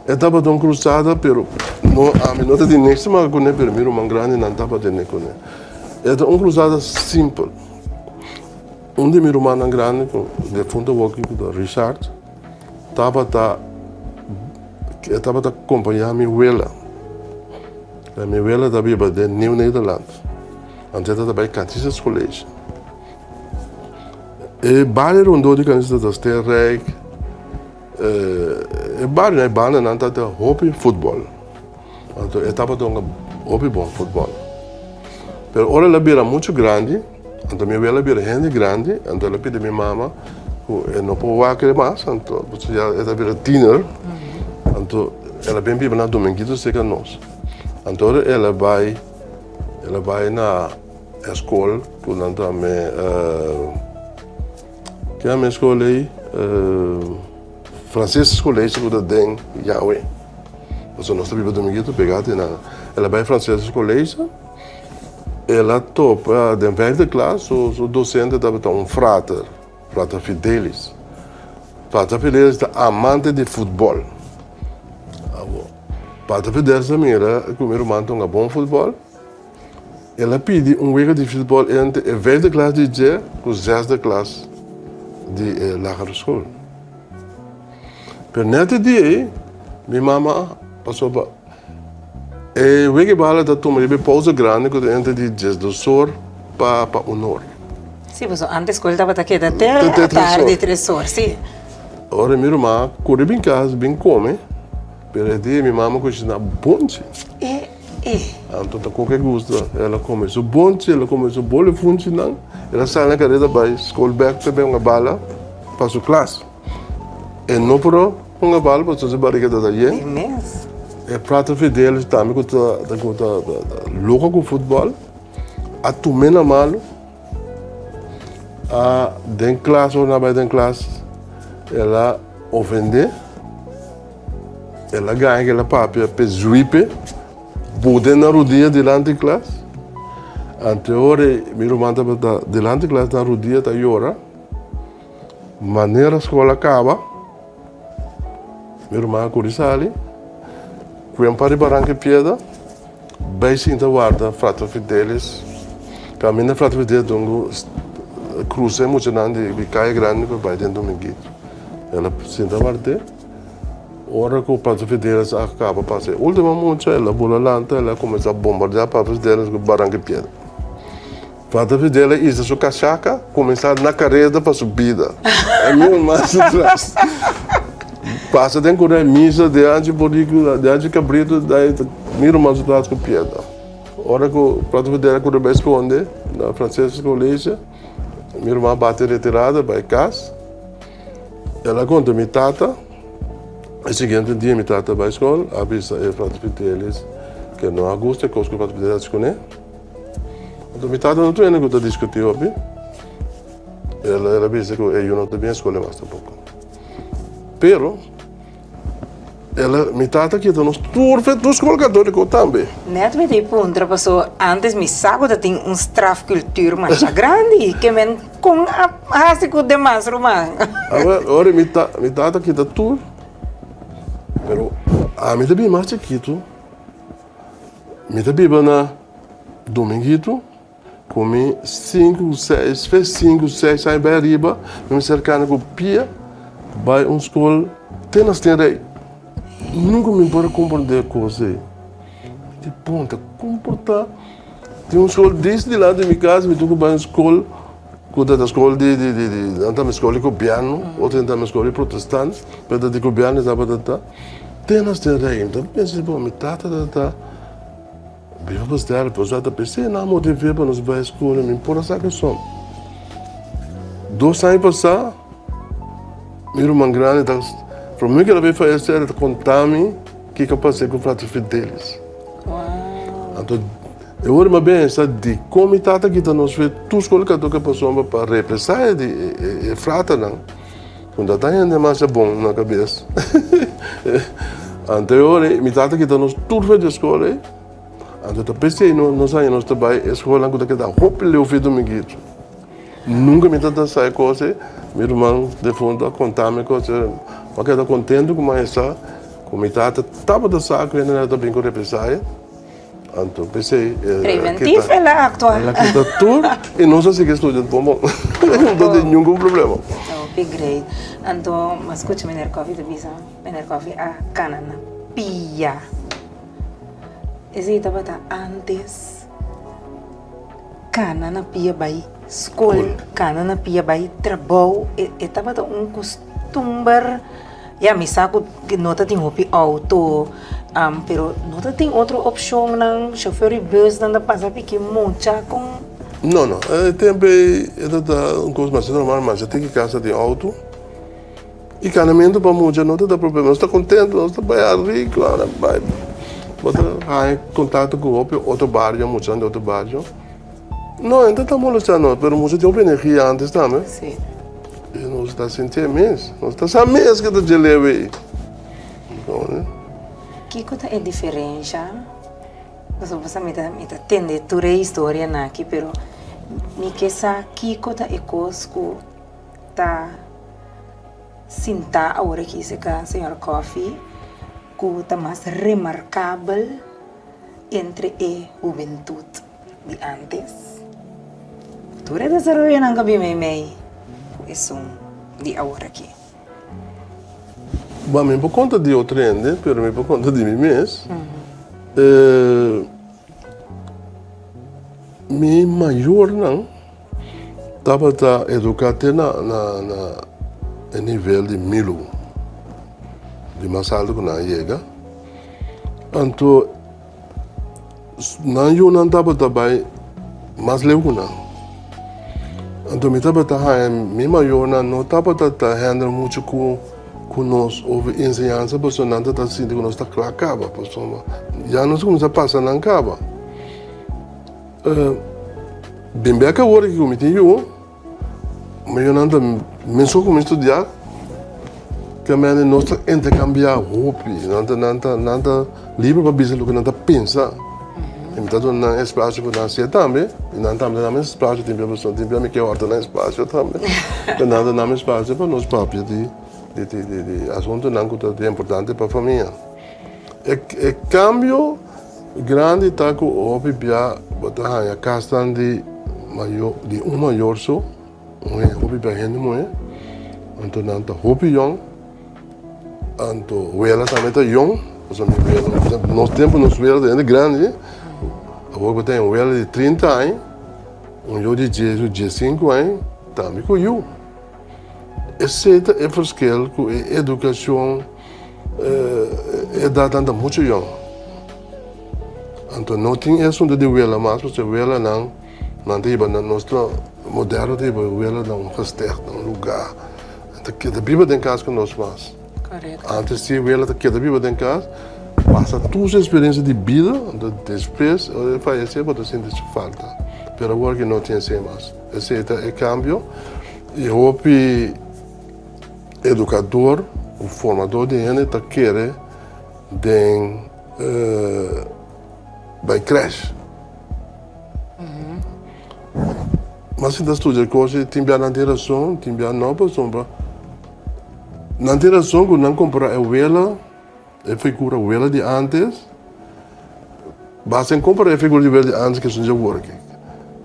E tabata un krusada pero no ami no ta tin niks te maka kuné pero mi ruman grandinan tabata tene kuné. E ta un krusada simpel. Un di mi rumannan grandi ku defuntu awor aki ku ta Richard tabata e tabata kompañá mi wela. E mi wela ta biba den Nieuw Nederland. Anto e tabata bai Canisius College. E bario rondó di Canisius ta Steenrijk, e barionan e bandanan tabata hopi futbòl. Anto e tabata hunga hopi bon futbòl. Pero ora el a bira muchu grandi, anto mi wela a bira hende grandi, anto el a pidi mi mama ku e no por wak e mas, anto pasobra ya e ta bira tiner, anto el a bin biba na Dominguito serka nos. Anto ora el a bai, el a bai na e skol ku nan ta me, ke yama e skol ei? Franciscus College ku ta den Yahweh. Pasobra nos ta biba Dominguito pegá te nan. El a bai Franciscus College, el a topa den vijfde klas su su docente tabata un frater, frater Fidelis. Frater Fidelis ta amante di futbòl. Awor, frater Fidelis a mira ku mi ruman ta hunga bon futbòl, El a pidi un wega di futbol entre e vijfde klas di dje ku zesde klas di e lagere skol. Pero net e dia ei, Mi mama pasobra e wega bala ta tuma riba e pausa grandi ku ta entre di diesdos or pa pa un or. Si, pasobra antes skol tabata keda te atardi tres or, si. Ora mi ruman kore bin kas bin kome, pero e dia mi mama kushiná bonchi. E e. Anto ta koke gusta, el a kome su bonchi, el a kome su bole funchinan, el a sali na kareda bai skol bèk pa e bin hunga bala pa su klas. E no por a hunga bal pasobra su bariga ta yen. E mes. E Prater Fidelis tambe ku ta ku ta loko ku futbòl a tum'é na malu a den klas ora nan a bai den klas el a ofendé el a gaña ku el a papia p'e zuipe bot'é na rudia dilanti klas anto ora mi ruman tabata dilanti klas na rudia ta yora. Manera skol a kaba, mi ruman a kuri sali, kue un par di baranka i piedra, bai sinta warda Frater Fidelis. Kaminda Frater Fidelis dungu krusa e muchanan di kaya grandi pa bai den Dominguito. El a sinta ward'é. Ora ku Frater Fidelis a kaba pasa e ultimo mucha, el a bula lanta, el a kuminsá bombardeá Frater Fidelis ku baranka i piedra. Pater Fidel a isa su cachaca, cuminsa na careda pa su bida. E mi hermano su tras. Pasa den cura misa de anchi borico, de anchi cabrito, dai mi hermano su tras cu piedra. Ora cu Pater Fidel a cura bai sconde na Franciscus College, mi hermano bati retirada bai cas. El a conta mi tata, e siguiente dia mi tata bai school, a bisa e Pater Fidelis que no a gusta e cos cu Pater Fidelis a haci cune. Anto mi tata no tin hende ku ta diskutí hopi. El el a bisa ku e yu no ta bien skole mas tampoko. Pero el a mi tata kita nos tur fe tur skol katóliko tambe. Net mi ta e puntra paso antes mi sa ku ta tin un strafkultuur masha grandi ke men kon a hasi ku demas ruman. Awel ora mi ta mi tata kita tur pero ami ta bin mas chikitu. Mi ta biba na Dominguito ku mi sinku seis fe sinku seis aña bai ariba mi mester kana ku pia bai un skol te na Stenrey. Nunka mi por a komprende e kos ei. Mi di bon ta kon por ta tin un skol dis dilanti mi kas mi tin ku bai un skol ku ta skol di di di nan ta mi skol di gobièrnu otro nan ta mi skol di protestant pero ta di gobièrnu tabata ta. Te nos den rei, mi ta pensa di bo, mi tata ta ta biba pa stera, pero sa ta pens'é nan motiv'é pa nos bai skol, mi por a sa keson. Dos aña pasá, mi ruman grandi ta, promé ku el a bai fayesé, el ta konta mi kiko a pas'é ku Frater Fidelis. Anto, e ora mi a pensa dikon mi tata kita nos fe tur skol katoliko pasobra pa represaya di e fraternan. Cu ta ta hende masha bon na cabes. Anterior mi tata kita nos tur for di escola ey. Anto ta pesey nos haña nos ta bay e escola cu ta keda hopi leu for di Dominguito. Nunca mi tata sa e cos ey. Mi ruman defunto a conta mi e cos ey. Mi a keda contento cu mi a sa cu mi tata tabata sa cu hende ta bin cu represaye. Anto p'esei Preventif el a aktua. El a kita tur i nos a sigui studia bon bon. No tin ningun problema. Hopi great. Anto mi a skucha meneer Coffie ta bisa, meneer Coffie a kana na pia. Esei tabata antes kana na pia bai skol, kana na pia bai trabou. E tabata un kustumber. Ya mi sa ku no ta tin hopi outo, pero no ta tin otro opshonnan, shofèr di bùsnan ta pasa piki mucha kon. No, no, e tempu ei e ta ta un kos masha normal, masha tiki kasa tin outo i kanamentu pa mucha no ta ta problema, nos ta kontentu, nos ta bai arikla, nos ta bai, bo ta haña kontakto ku hopi otro bario, muchanan di otro bario. No, e no ta molestia nos, pero mucha tin hopi energia antes tambe. Sí. I nos ta sinti e mes. Nos ta sa mes ke ta dje leu ei. Kiko ta e diferensha? Pasobra bo sa mi ta mi ta tende tur e historianan aki, pero mi ke sa kiko ta e kos ku ta sintá awor aki serka señor Coffie ku ta mas remarkabel entre e hubentut. Di antes, ku tur e desaroyonan ku a bin meimei ku esun di awor aki. Bo, mi por konta di otro hende, pero mi por konta di mi mes. Mi mayornan tabata eduká te na na e nivel di milu, di mas alto ku nan a yega. Anto nan yunan tabata bai mas leu ku nan. Anto mi tabata haña mi mayornan no tabata ta handle muchu ku ku nos over enseñansa pasobra nan tabata sinti ku nos ta kla kaba pasobra ya nos a kuminsá pasa nan kaba. Bin bek awor ku mi tin yu, mi yunan ta mesun ku mi studia, te mende nos ta interkambiá hopi, nan ta nan ta nan ta liber pa bisa loke nan ta pensa. I mi ta duna nan espasio pa nan hasié tambe, i nan tambe ta duna mi espasio, tin bia pasobra tin bia mi ke hòrta nan espasio tambe, pero nan ta duna mi espasio pa nos papia di di di di asuntunan ku ta importante pa famia. E kambio grandi ta ku hopi bia bo ta haña kasnan di mayor di un mayor so, un hende hopi bia hende muhé, anto nan ta hopi yòn, anto wela tambe ta yòn, pasobra mi wela nos tempu nos wela ta hende grandi, awor bo ta haña un wela di trinta aña, un yu di dies o diesinku aña tambe ku yu. Esei ta e verschil ku e edukashon e edatnan ta muchu yòn. Anto no tin e asuntu di wela mas pasobra welanan nan ta hiba nan nos ta moderno ta hiba wela na un gesticht na un lugá nan ta keda biba den kas ku nos mas. Antes si wela ta keda biba den kas pasa tur su eksperensia di bida anto despues ora e fayesé bo ta sinti su falta pero awor ki no tin esei mas. Esei ta e kambio i hopi edukador ku formador di hende ta kere den bai krèsh. Mas si ta studia kos i tin bia nan tin rason, tin bia no pasobra nan tin rason ku nan kompara e wela. E figura wela di antes, basta en compara e figura di wela di antes ku esun di awor aki.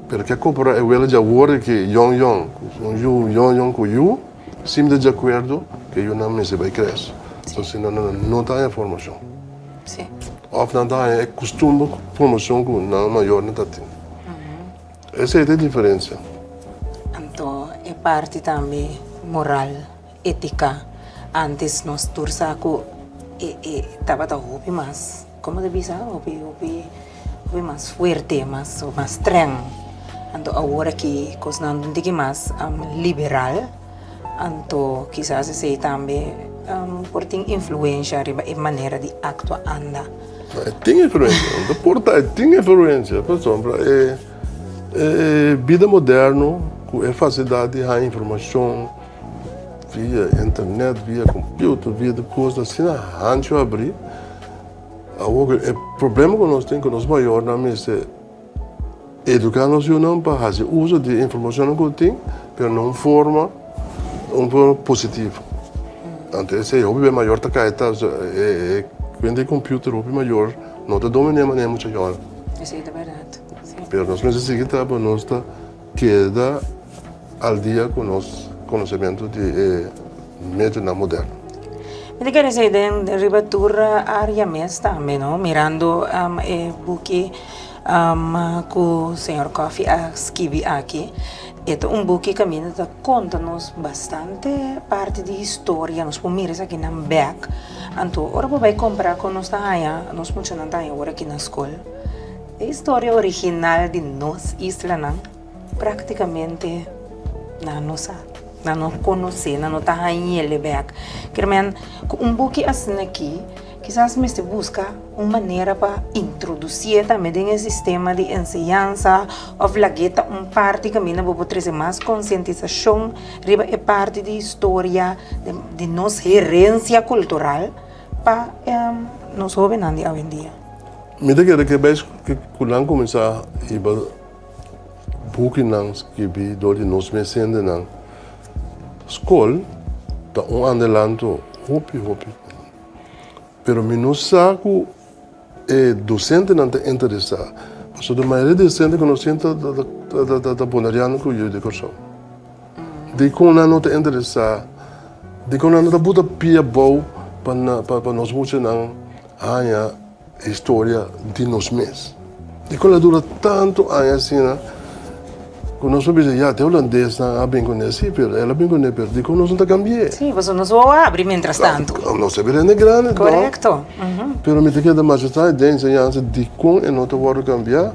Pero ke compara e wela di awor aki yòn yòn ku un yu yòn yòn ku yu, si mi ta di akuerdo ku e yunan mester bai kres. So si no nan no ta haña formashon. Òf nan ta haña e kustumber formashon ku nan mayornan ta tin. Esei ta e diferensia. Anto e parti tambe moral. Etica. Antes nos tur sa cu e e tabata hopi mas, como ta bisa, hopi hopi hopi mas fuerte, mas mas streng. Anto awor aki cosnan ta un tiki mas liberal, anto kisas esey tambe por tin influencia riba e manera di actua anda. E tin influencia, no ta por ta, e tin influencia pasobra e e bida moderno cu e facilidad di haña informacion. Via internet, via computer, via tur cos asina hancho abri. Awor e problema cu nos tin cu nos mayornan mester educa nos yunan pa haci uso di e informacionnan cu tin, pero na un forma, un forma positivo. Anto esey hopi be mayor ta cay ta e cuenta di computer hopi mayor no ta domina manera mucha yora. Esey ta berdad, si. Pero nos mester sigui ta pa nos ta Keda al dia ku nos konosementu di e medionan moderno. Mi ta kere esei den riba tur área mes tambe no, mirando e buki ku señor Coffie a skibi aki, e ta un buki kaminda ta konta nos bastante parti di historia, nos por mira esakinan bèk, anto ora bo bai kompara kon nos ta haña nos muchanan ta haña ora aki na skol. E historia original di nos islanan práktikamente nan no sa, nan no konosé, nan no ta hañ'el bèk. Kier men ku un buki asina aki kisas mester buska un manera pa introdusié tambe den e sistema di enseñansa òf lag'é ta un parti kaminda bo por trese mas konsientisashon riba e parti di historia di nos herensia kultural pa nos hóbennan di awendia. Mi ta kere ke bes ku nan kuminsá hiba bukinan skibí dor di nos mes hendenan, skol ta un adelanto hopi hopi. Pero mi no sa ku e dosentenan ta interesá, pasobra mayoria di dosente ku nos tin ta boneriano ku yu di Kòrsou. Dikon nan no ta interesá? Dikon nan no ta buta pia abou? pa pa nos muchanan haña historia di nos mes. Dikon a dura tantu aña asina ku nos por bisa ya te hulandesnan a bin kuné si pero el a bin kuné pero dikon nos no ta kambi'é? Sí, pasobra nos wowo a abri mientras tantu. Nos a bira hende grandi to. Korekto. Pero mi ta keda masha traha den enseñansa dikon e no ta wòrdu kambiá.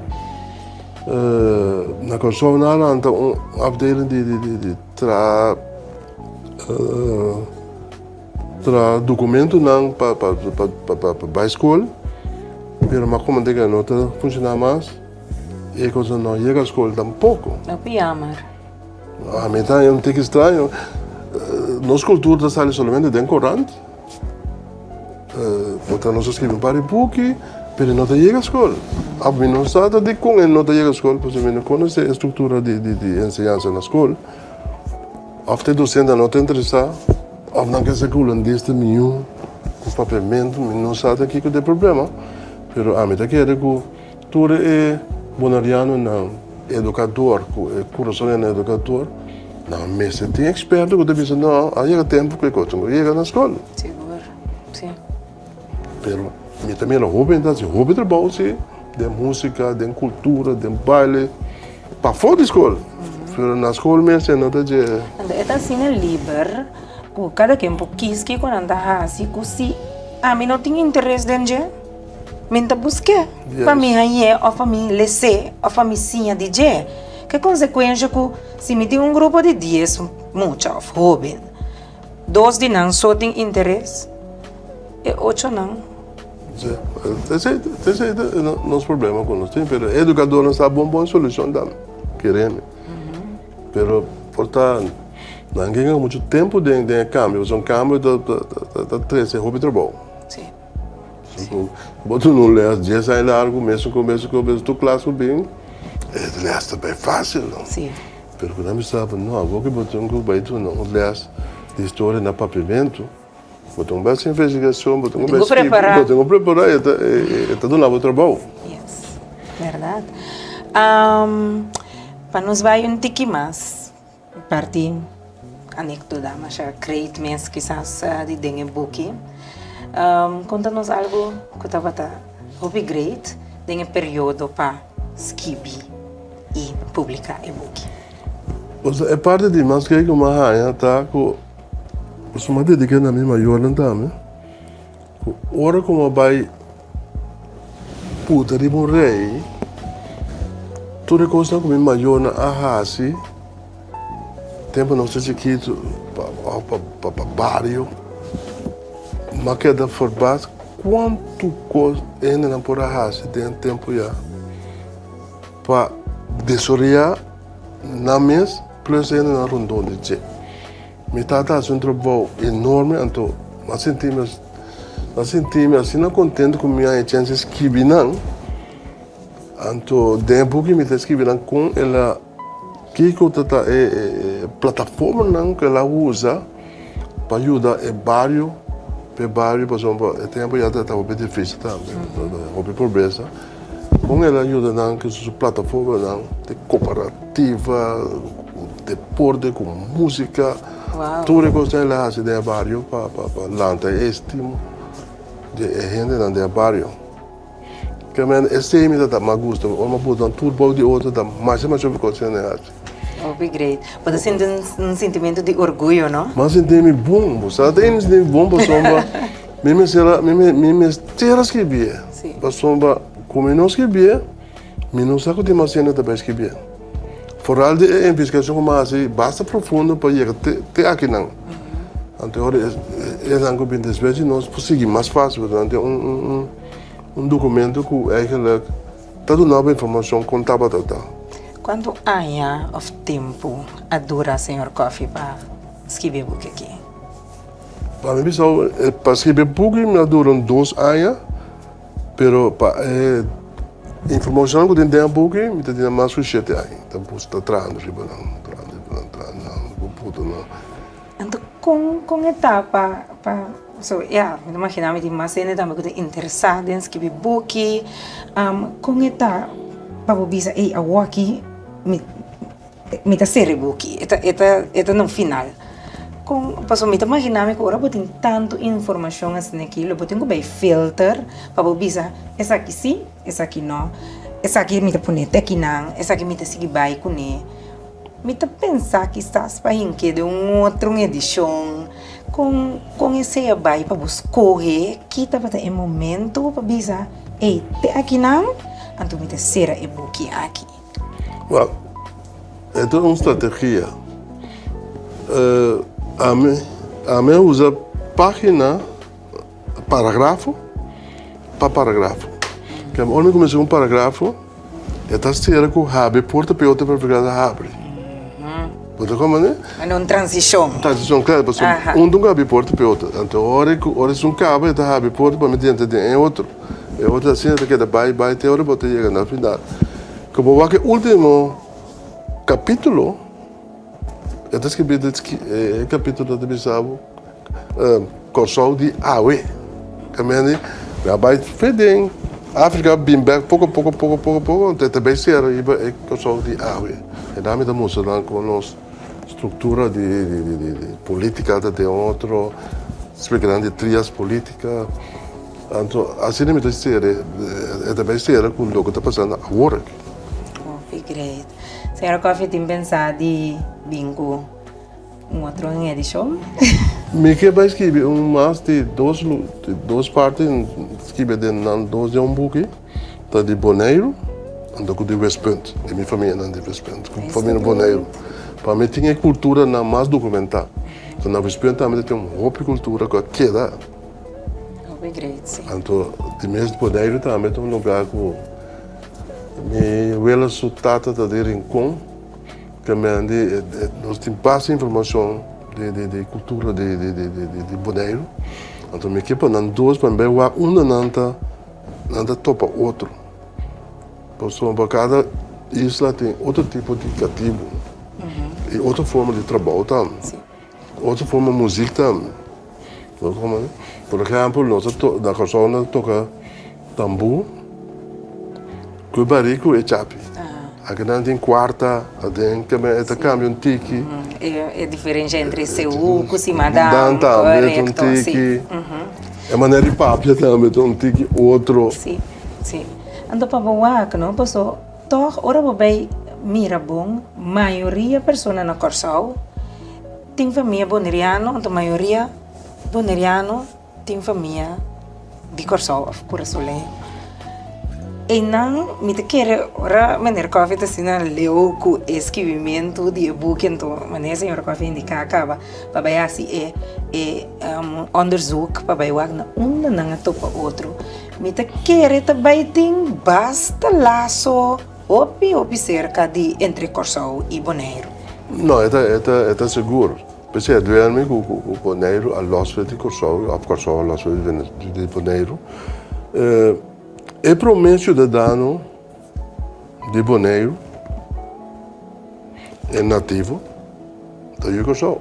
Na Kòrsou nan a lanta un afdeling di traha Tra documentonan pa pa pa pa pa bai school, pero m'a comenta que no ta funciona mas y e cosa no yega school tampoco. Hopi jammer. A mi ta un tiki extraño. Nos cultura ta sali solamente den corant. Por ta nos a scribi un par di buki, pero no ta yega school. Of mi no sa ta dicon e no ta yega school, pasobra mi no conoce e structura di di di enseñansa na school. Of te docente no ta interesa, of nan ke sa ku hulandes ta miu ku papiamentu, mi no sa ta kiko ta e problema, pero ami ta kere ku tur e bonerianonan edukador ku e kurasonnan edukador nan mester tin eksperto ku ta bisa no a yega tempu ku e kos tin ku yega na skol. Sigur, si. Pero mi ta mira hopi hende ta hasi hopi trabou si, den musika, den kultura, den baile, pafó di skol. Pero na skol mes e no ta dje. Anto e ta asina liber ku kada ken por kis kiko nan ta hasi ku si ami no tin interes den dje, mi no ta busk'é pa mi hañ'é òf pa mi les'é òf pa mi siña di dje. Ke konsekuensha ku si mi tin un grupo di dies mucha òf hóben, Dos di nan so tin interes, e ochonan. Sí, esei esei ta nos problema ku nos tin, pero e edukadornan sa bon bon solushon tambe, kere mi. Pero por ta nan ke gana muchu tempu den den e kambio, pasobra un kambio ta ta ta trese hopi trabou. Sí. Bo duna un lès dies aña largu, mesun ku mesun ku mesun, tur klas ku bin, e lès ta bai fásil no. Sí. Pero ku nan bisa bo, no, awor ku bo tin ku bai duna un lès di historia na papiamentu, bo tin ku bai hasi investigashon, bo tin ku bai skibi, bo tin ku prepará, e ta e ta duna bo trabou. Yes, bèrdat. Pa nos bai un tiki mas, parti anekdota masha great mes kisas di den e buki, konta nos algu ku tabata hopi great den e periodo pa skibi. i publiká e buki. Pasobra e parti di mas gei ku mi a haña ta ku pasobra mi a dediká na mi mayornan tambe ku ora ku mi a bai puta riba un rei tur e kosnan ku mi mayornan a hasi tempu nos ta chikitu òf pa bario mi a keda forbas kuantu kos hendenan por a hasi den e tempu ya. Pa desoreá nan mes plus e hendenan rondon di dje. Mi tata hasi un trabou enorme anto mi a sinti mi a sinti mi asina kontento ku mi haña chèns di skibi nan. Anto den e buki mi ta skibi nan kon el a kiko ta ta e plataformanan ku el a usa pa yuda e bario pa e bario pasobra e tempu ya ta hopi difisil tambe hopi pobresa. Kon el a yuda nan ku su plataformanan di kooperativa, ku deporte, ku músika. Tur e kosnan el a hasi den e bario pa lanta e estimo di e hendenan den e bario. Kiermen esei mi ta ta mas gusta, ora mi a buta nan tur bou di otro ta masha masha hopi kos hende hasi. Hopi great. Bo ta sinti un sintimentu di orguyo, no? Mi a sinti mi bon, bo sa ta mi sinti mi bon pasobra mi mester a mi mester a skibié. Pasobra ku mi no skibié, mi no sa ku tin mas hende ta bai skibié. Foral di e investigashon ku mi a hasi basta profundo pa yega te akinan. Anto e ora esnan ku bin despues di nos por sigui mas fásil pasobra nan tin un dokumento ku eigenlijk ta duna bo informashon kon tabata ta. Kuantu aña òf tempu a dura señor Coffie pa skibi e buki aki? Pa mi bisa bo, pa skibi e buki mi a dura un dos aña, pero pa e informashonnan ku tin den e buki mi ta dina mas ku shete aña ta ta trahando riba nan, trahando riba nan, trahando nan, komputer nan. Anto kon kon e ta pa pa so ya mi ta imagina mi tin mas hende tambe ku ta interesá den skibi buki, kon e ta pa bo bisa ey awoki mi mi ta sera e buki e ta e ta e ta na un final. Kon, pasobra mi ta maginá mi ku ora bo tin tantu informashon asina aki lo bo tin ku bai filter pa bo bisa esaki sí, esaki no, esaki mi ta pone te akinan, esaki mi ta sigui bai kuné. Mi ta pensa kisas pa hink'é den un otro edishon. Kon, kon esei a bai pa bo skohe ki tabata e momento pa bisa, ey, te akinan, anto mi ta sera e buki aki? Wèl, e ta un strategia. Ami, ami a usa página, paragrafo pa paragrafo. Ke ora mi kuminsá ku un paragrafo, e ta sera ku habri porta pa e otro paragrafo ta habri. Bo ta komprende? Manera un transishon. Transishon, klaro, pasobra un ta habri porta pa e otro. Anto ora ku ora esun kaba e ta habri porta pa mi drenta den e otro. E otro asina ta keda bai bai te ora bo ta yega na final. Ku bo wak e ultimo kapitulo, e ta skirbi e kapitulo ta bisa bo Kòrsou di awe. Kaminda mi a bai fe den Afrika bin bèk poko poko poko poko poko anto e ta bai sera riba e Kòrsou di awe. E nan mi ta mustra nan kon nos struktura di politika ta den otro, splika nan di trias politika. Anto asina mi ta sera, e ta bai sera ku loke ta pasando awor aki. Hopi great. Señora Coffie tin pensa di bin ku un otro edishon? Mi ke bai skibi un mas di dos dos parti, skibi den nan dos den un buki, ta di Boneiru anto ku di Westpunt, di mi famianan di Westpunt, ku famia na Boneiru. Pa mi tin e kulturanan mas dokumentá. Na Westpunt tambe ta tin un hopi kultura ku a keda. Hopi great, si. Anto di mes Boneiru tambe ta un lugar ku mi wela su tata ta di Rincon, ke men di nos tin basta informashon di di di kultura di di di di di Boneiru. Anto mi ke pa nan dos pa mi bai wak unda nan ta nan ta topa otro. Pasobra kada isla tin otro tipo di katibu i otro forma di trabou tambe. Otro forma muzik tambe. Por ehèmpel, nos ta na Kòrsou nos ta toka tambú ku e barí ku e chapi. Aki nan tin kuarta, aden e ta kambia un tiki. E diferensha entre seú ku simadan. Dan tambe ta un tiki. E manera di papia tambe ta un tiki otro. Sí, sí. Anto pa bo wak no, paso tòg ora bo bai mira bon, mayoria persona na Kòrsou Tin famia boneriano, anto mayoria boneriano tin famia di Kòrsou òf kurasoleño. Einan mi ta kere ora meneer Coffie ta asina leu ku e skibimentu di e buki anto manera señor Coffie a indiká kaba pa bai hasi e e onderzoek pa bai wak na unda nan a topa otro. Mi ta kere ta bai tin basta laso. Hopi hopi serka di entre Kòrsou i Boneiru. No, e ta e ta e ta sigur. P'esei a duermi ku ku ku Boneiru a lòs for di Kòrsou òf Kòrsou a lòs for di di Boneiru. E promé siudadano di Boneiru, e nativo, ta yu Kòrsou.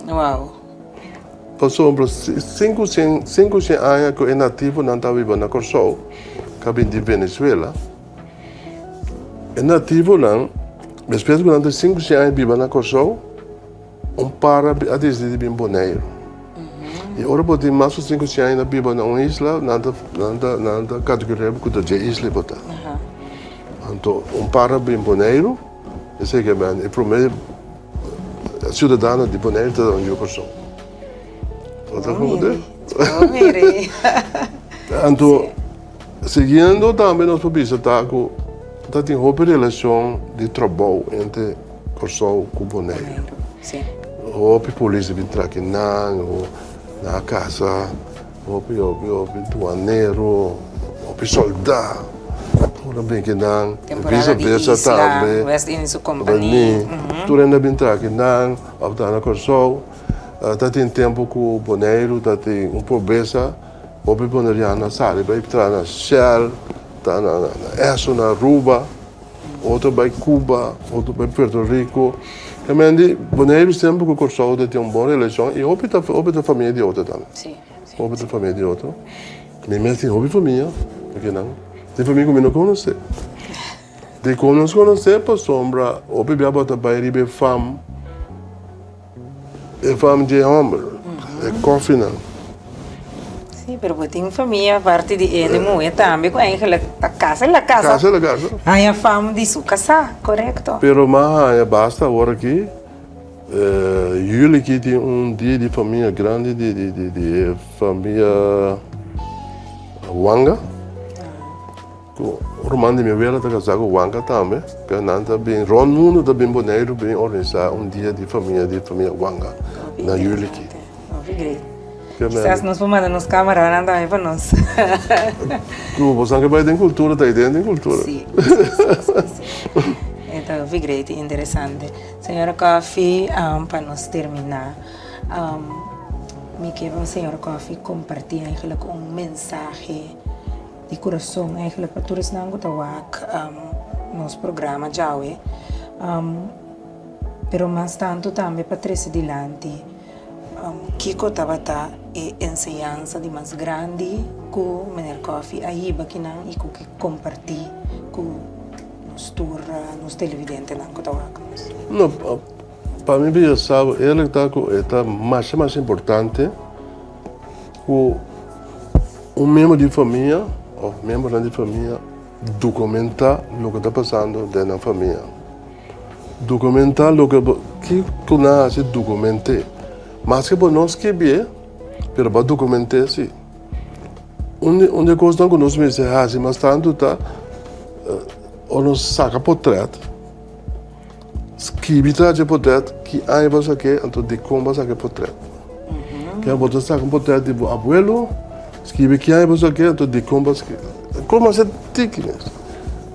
Wow. Pasobra 500 500 aña ku e nativonan ta biba na Kòrsou, ku a bini di Venezuela. E nativonan, despues ku nan ta 500 aña biba na Kòrsou, un par a disidí di bin Boneiru. I ora bo tin mas ku 500 aña na biba na un isla, nan ta nan ta nan ta kategoria bo ku ta dje isla bo ta. Anto un par a bin Boneiru, esei ke men e promé siudadano di Boneiru ta un yu Kòrsou. Bo ta komprendé? Anto. Siguiendo tambe nos por bisa ta ku ta tin hopi relashon di trabou entre Kòrsou ku Boneiru. Hopi polis a bin traha kinan, nan a kasa hopi hopi hopi duanero, hopi sòldá tur a bin kinan. Temporada di isla, West Indische Compagnie. Tur hende a bin traha kinan òf ta na Kòrsou. Ta tin tempu ku Boneiru ta tin un pobresa. Hopi boneriano a sali bai traha na Shell, ta na Esso na Aruba, otro bai Cuba, otro bai Puerto Rico. Ta men di Boneiru semper ku Kòrsou ta tin un bon relashon i hopi ta hopi ta famia di otro tambe. Hopi ta famia di otro. Mi mes tin hopi famia akinan. Tin famia ku mi no konosé. Dikon nos konosé? Pasobra hopi bia bo ta bai riba e fam. E fam dje homber, e koffienan. Sí, pero bo tin famia aparte di e muhe tambe ku eigenlijk ta kasa la kasa. Kasa la kasa. Haña fam di su kasá, korekto. Pero m'a haña basta awor aki, juli aki tin un dia di famia grandi di di di di e famia Wanga. Ku ruman di mi wela ta kasá ku Wanka tambe, pero nan ta bin rònt mundu ta bin Boneiru bin organisá un dia di famia di famia Wanga na juli aki. Hopi great. Kisas nos por manda nos kameranan tambe pa nos. Ku bosan ke bai den kultura ta den den kultura. Si, si, si, si. E ta hopi great i interesante. Señor Coffie, pa nos terminá, mi ke pa señor Coffie kompartí eigenlijk un mensahe. Di kurason eigenlijk pa tur esnan ku ta wak nos programa djawe, pero mas tantu tambe pa trese dilanti kiko tabata e enseñansa di mas grandi ku Meneer Coffie a hiba kinan i ku ke kompartí ku nos tur nos televidentenan ku ta wak nos. No, pa mi bia sa eerlijk ta ku e ta masha masha importante Ku un miembro di famia òf miembronan di famia dokumentá loke ta pasando den nan famia. Dokumentá loke bo kiko nan hasi dokument'é. Maske bo no skibié, pero bo a dokument'é si. Un di un di e kosnan ku nos mester hasi mas tantu ta ora nos saka potrèt. Skibi ta haci e potret, ki aña bo a sak'é, anto dikon bo a saka e potret. Ke bo ta saka un potret di bo abuelo, skibi ki aña bo a sak'é, anto dikon bo a sak'é. Kon bo a tiki mes.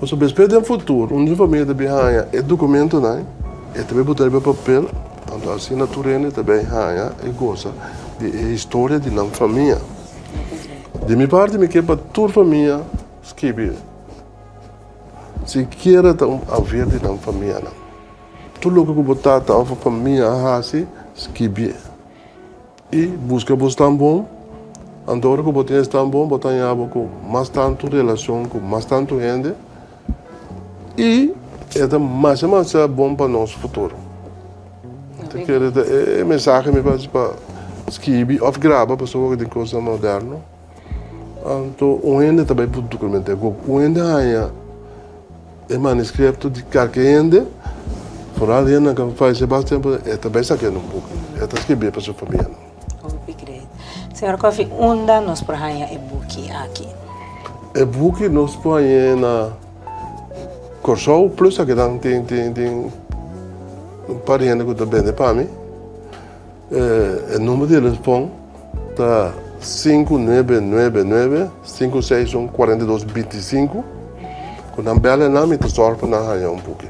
Pasobra despues den futuro un di famia ta bin haña e dokumentonan, e ta bin bota riba papel, anto asina tur hende ta bin haña i gosa di e historia di nan famia. Di mi parti mi ke pa tur famia skibi. Sikiera ta un aver di nan famianan. Tur loke ku bo tata òf bo famia a hasi, skibié. I buska bo stambon. Anto ora ku bo tin e stambon, bo ta haña bo ku mas tantu relashon ku mas tantu hende i e ta masha masha bon pa nos futuro. Ta kere ta e mensahe mi pa skibi òf graba pasobra ku tin kosnan moderno. Anto un hende ta bai por dokument'é. Ku un hende haña e manuskripto di kalke hende, foral hendenan ku a falesé bas tempu, e ta bai sak'é na un buki. E ta skribié pa su famianan. Hopi great. Señor Coffie, unda nos por haña e buki aki? E buki nos por hañ'é na Kòrsou, plus akinan tin tin tin un par di hende ku ta bende pa mi. E number di telefon ta sinku nuebe nuebe nuebe sinku seis un kuarenta i dos binti i sinku. Ku nan bèl nan mi ta sòrg pa nan haña un buki.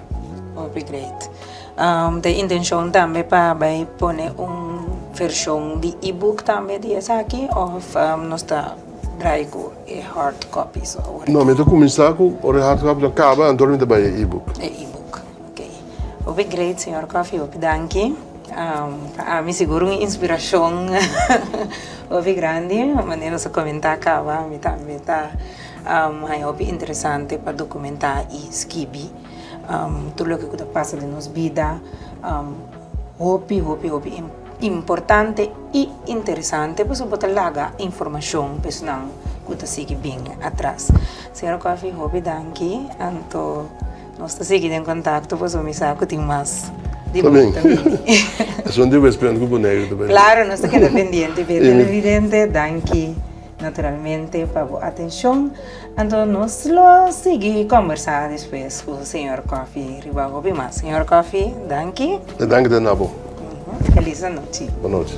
Hopi great. Ta e intenshon tambe pa bai pone un vershon di e-book tambe di esaki òf nos ta drai ku e hard copy so awor? No, mi ta kuminsá ku ora e hard copy nan kaba anto mi ta bai e e-book. E e-book, ok. Hopi great señor Coffie, hopi danki. Pa ami sigur un inspirashon hopi grandi, manera nos a komentá kaba, mi tambe ta haña hopi interesante pa dokumentá i skibi tur loke ku ta pasa den nos bida. Hopi, hopi, hopi importante i interesante pasobra bo ta laga informashon pa esnan ku ta sigui bin atras. Señor Coffie, hopi danki. Anto. Nos ta sigui den contacto pasobra mi sa cu tin mas di bo ta bini. Esun di Westpunt cu Boneiru ta bini. Claro, nos ta keda pendiente. Pe televidente, danki naturalmente pa bo atencion. Anto nos lo sigui combersa despues cu señor Coffie riba hopi mas. Señor Coffie, danki. Danki ta na bo. Feliz anochi. Bon nochi.